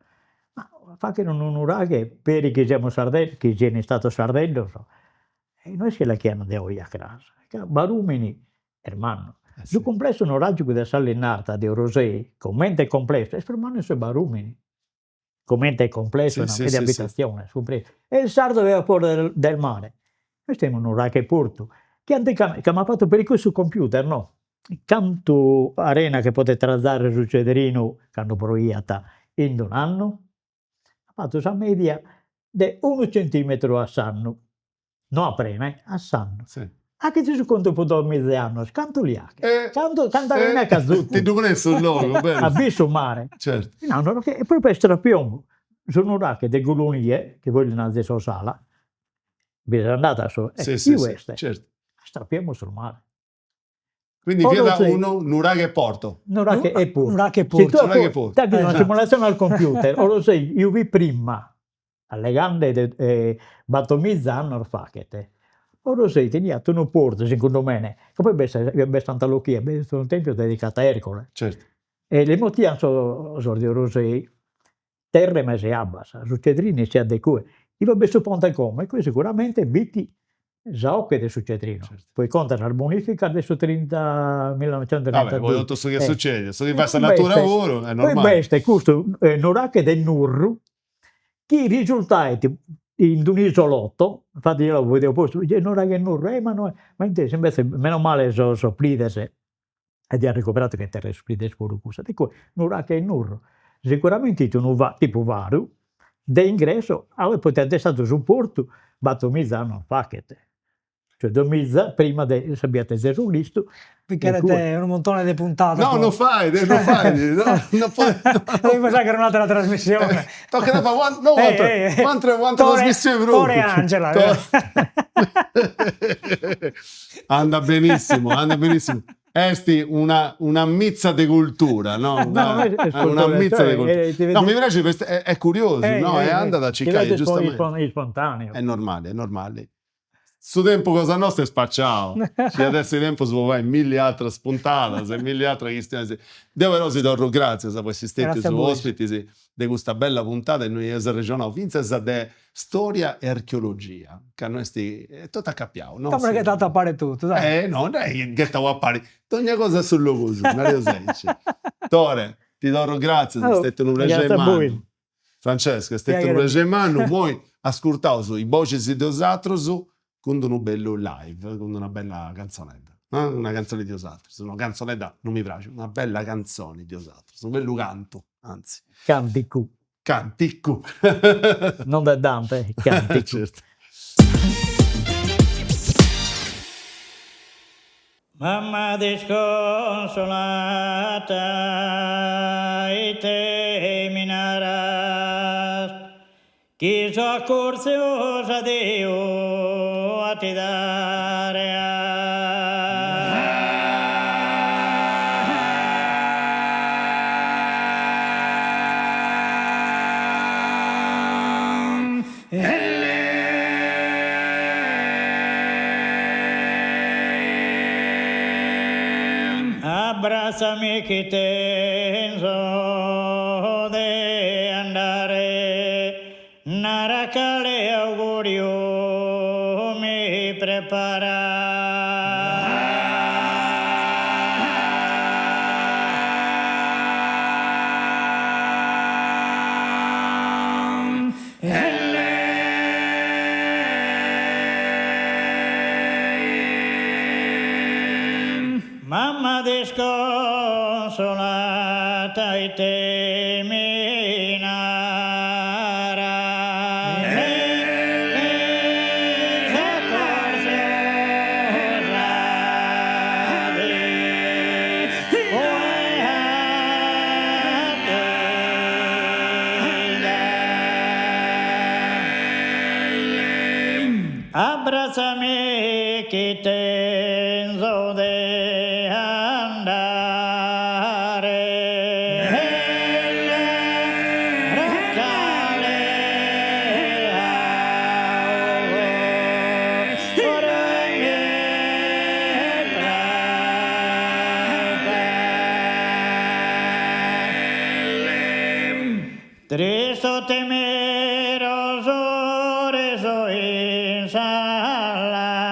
ma fagher unu nuraghe peri chi semus sarde chi sian istados sardeddos, e no est chi l'aghian de oe a cras, ca Barumini est mannu. Su cumplessu nuragicu de sa Linnarza de Orosei, comente complessu, est prus mannu de su 'e Barumini, comente complessu de abitatziones, cumpresu. E il sardo aveva paura del mare. Nois tenimus nuraghe portu, chi anticamente, ca m'at fatu peri cussu computer no, cantu arena che podet trazare su Cedrinu cando proiat in d'un'annu? At fatu sa media de unu centimetru a s'annu, no a prena eh, a s'annu. Faghe su contu po duamiza 'e annos, cantu li 'aghet, cantu canta arena ch'at zutu. Ti ddu prenit su logu, berus. At biu su mare. Certu. No, e propriu a strapiombo, su nuraghe de Gulunie, chi voi li nazis Osala, bi ses andadu a su, ue est? Certu. A strapiombo sul mare. Quindi fiat unu nuraghe porto. Nuraghe e portu. Nuraghe e portu. Nuraghe e portu. Ti faghes una simulazione al computer, Orosei ue fit prima, allegande de battomiza annos faghet, Orosei teniat unu portu, segundu mene, ca poi b'est b'est Santa Luchia, b'est unu tempiu dedicadu a Ercole. Certu. E li mutian sos sos de Orosei terra 'e mesu 'e abbas, su Cedrinu 'essiat de cue, inue b'est su ponte como, e cue siguramente b'it sa 'oche de su Cedrinu, poi conta sas bonificas de su trinta millinovecentotrentadue. Poi totu su chi est sucediu, su chi fait sa natura puru est normali. Poi b'est custu nuraghe de Nurru chi risultait in d'un'isolotto, infatti eo l'apo bidu postu, nuraghe Nurru, e ma no est, ma intesu invece meno male sos prides e dd'iat recuperadu ca est terra 'e sos prides puru cussa, de cue nuraghe 'e Nurru, sicuramente 'it unu tipu faru de ingresso a ue podiat esser istadu su portu battomiza annos faghet, cioè duamiza prima de sa biata 'e Gesù Cristu. Bi cheret unu muntone de puntadas. No, no fait, no fait, no podit. Devimus fagher un'atera trasmissione. Tocat a fai no u'atera u'atera trasmissione prus. Tore e Angela. Andat benissimu, andat benissimu. Est una una mitza de cultura, no? Una mitza de cultura. No, mi praxit est curiosu, no? E andat a circai giustamenti. Ispontaneu. Est normali, est normali. Su tempus cosa nosta est spaciau, nci iat essi tempus po fai milli ateras puntadas e milli ateras chistionis. Deu però si torru gratzias po essi stetius ospitis de custa bella puntada innui eus arrexonau fintzas de storia e archeologia, ca no est, est totu acapiau, no? Dd'amus ghetau a pari totu, dai. Eh no, no est ghetau a pari, dogna cosa a su logu suu, nareus aici. Tore, ti torru gratzias, est stetiu unu prexeri mannu. Francesco, est stetiu unu prexeri mannu, immoi ascurtaus is boxis de 'osatrus cun d'unu bellu live, cun d'una bella cantzonedda, una cantzoni de 'osatrus, no cantzonedda non mi praxit, una bella cantzoni de 'osatrus, unu bellu cantu, anzi. Canticu. Canticu. Non de Dante, canticu. Certu. Mamma disconsolata, ite mi naras, chi so acurtziu s'adiu a ti dare. Abbratzami chi tenzo de andare, nara cale auguriu mi preparas. Mamma disconsolata ite mi naras Abbratzami chi tenzo de andare. Tristu temerosu risu in sas laras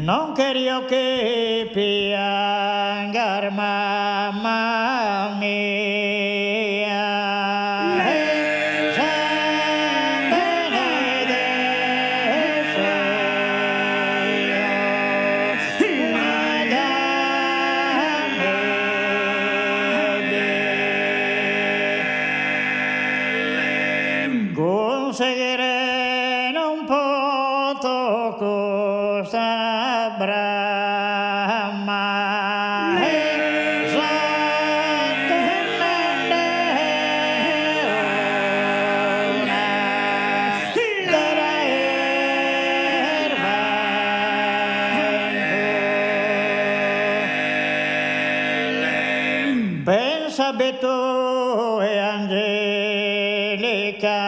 Non cherio chi piangas mama mia Sambene de Cunsighire non poto custa brama So timende un'atera irventu Pensabi tue Angelica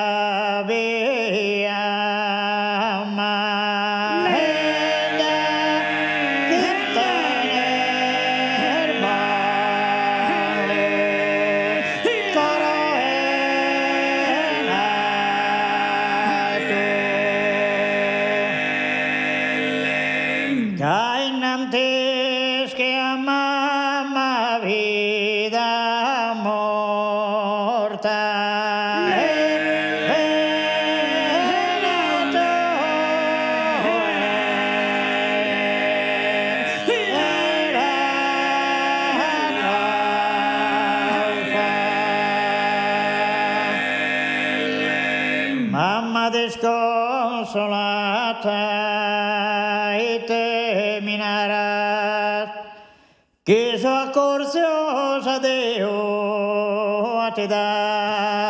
Ca innantis chi a mama bida morta Mamma disconsolata ite mi naras Chi so acurtziu s'adiu a ti dare.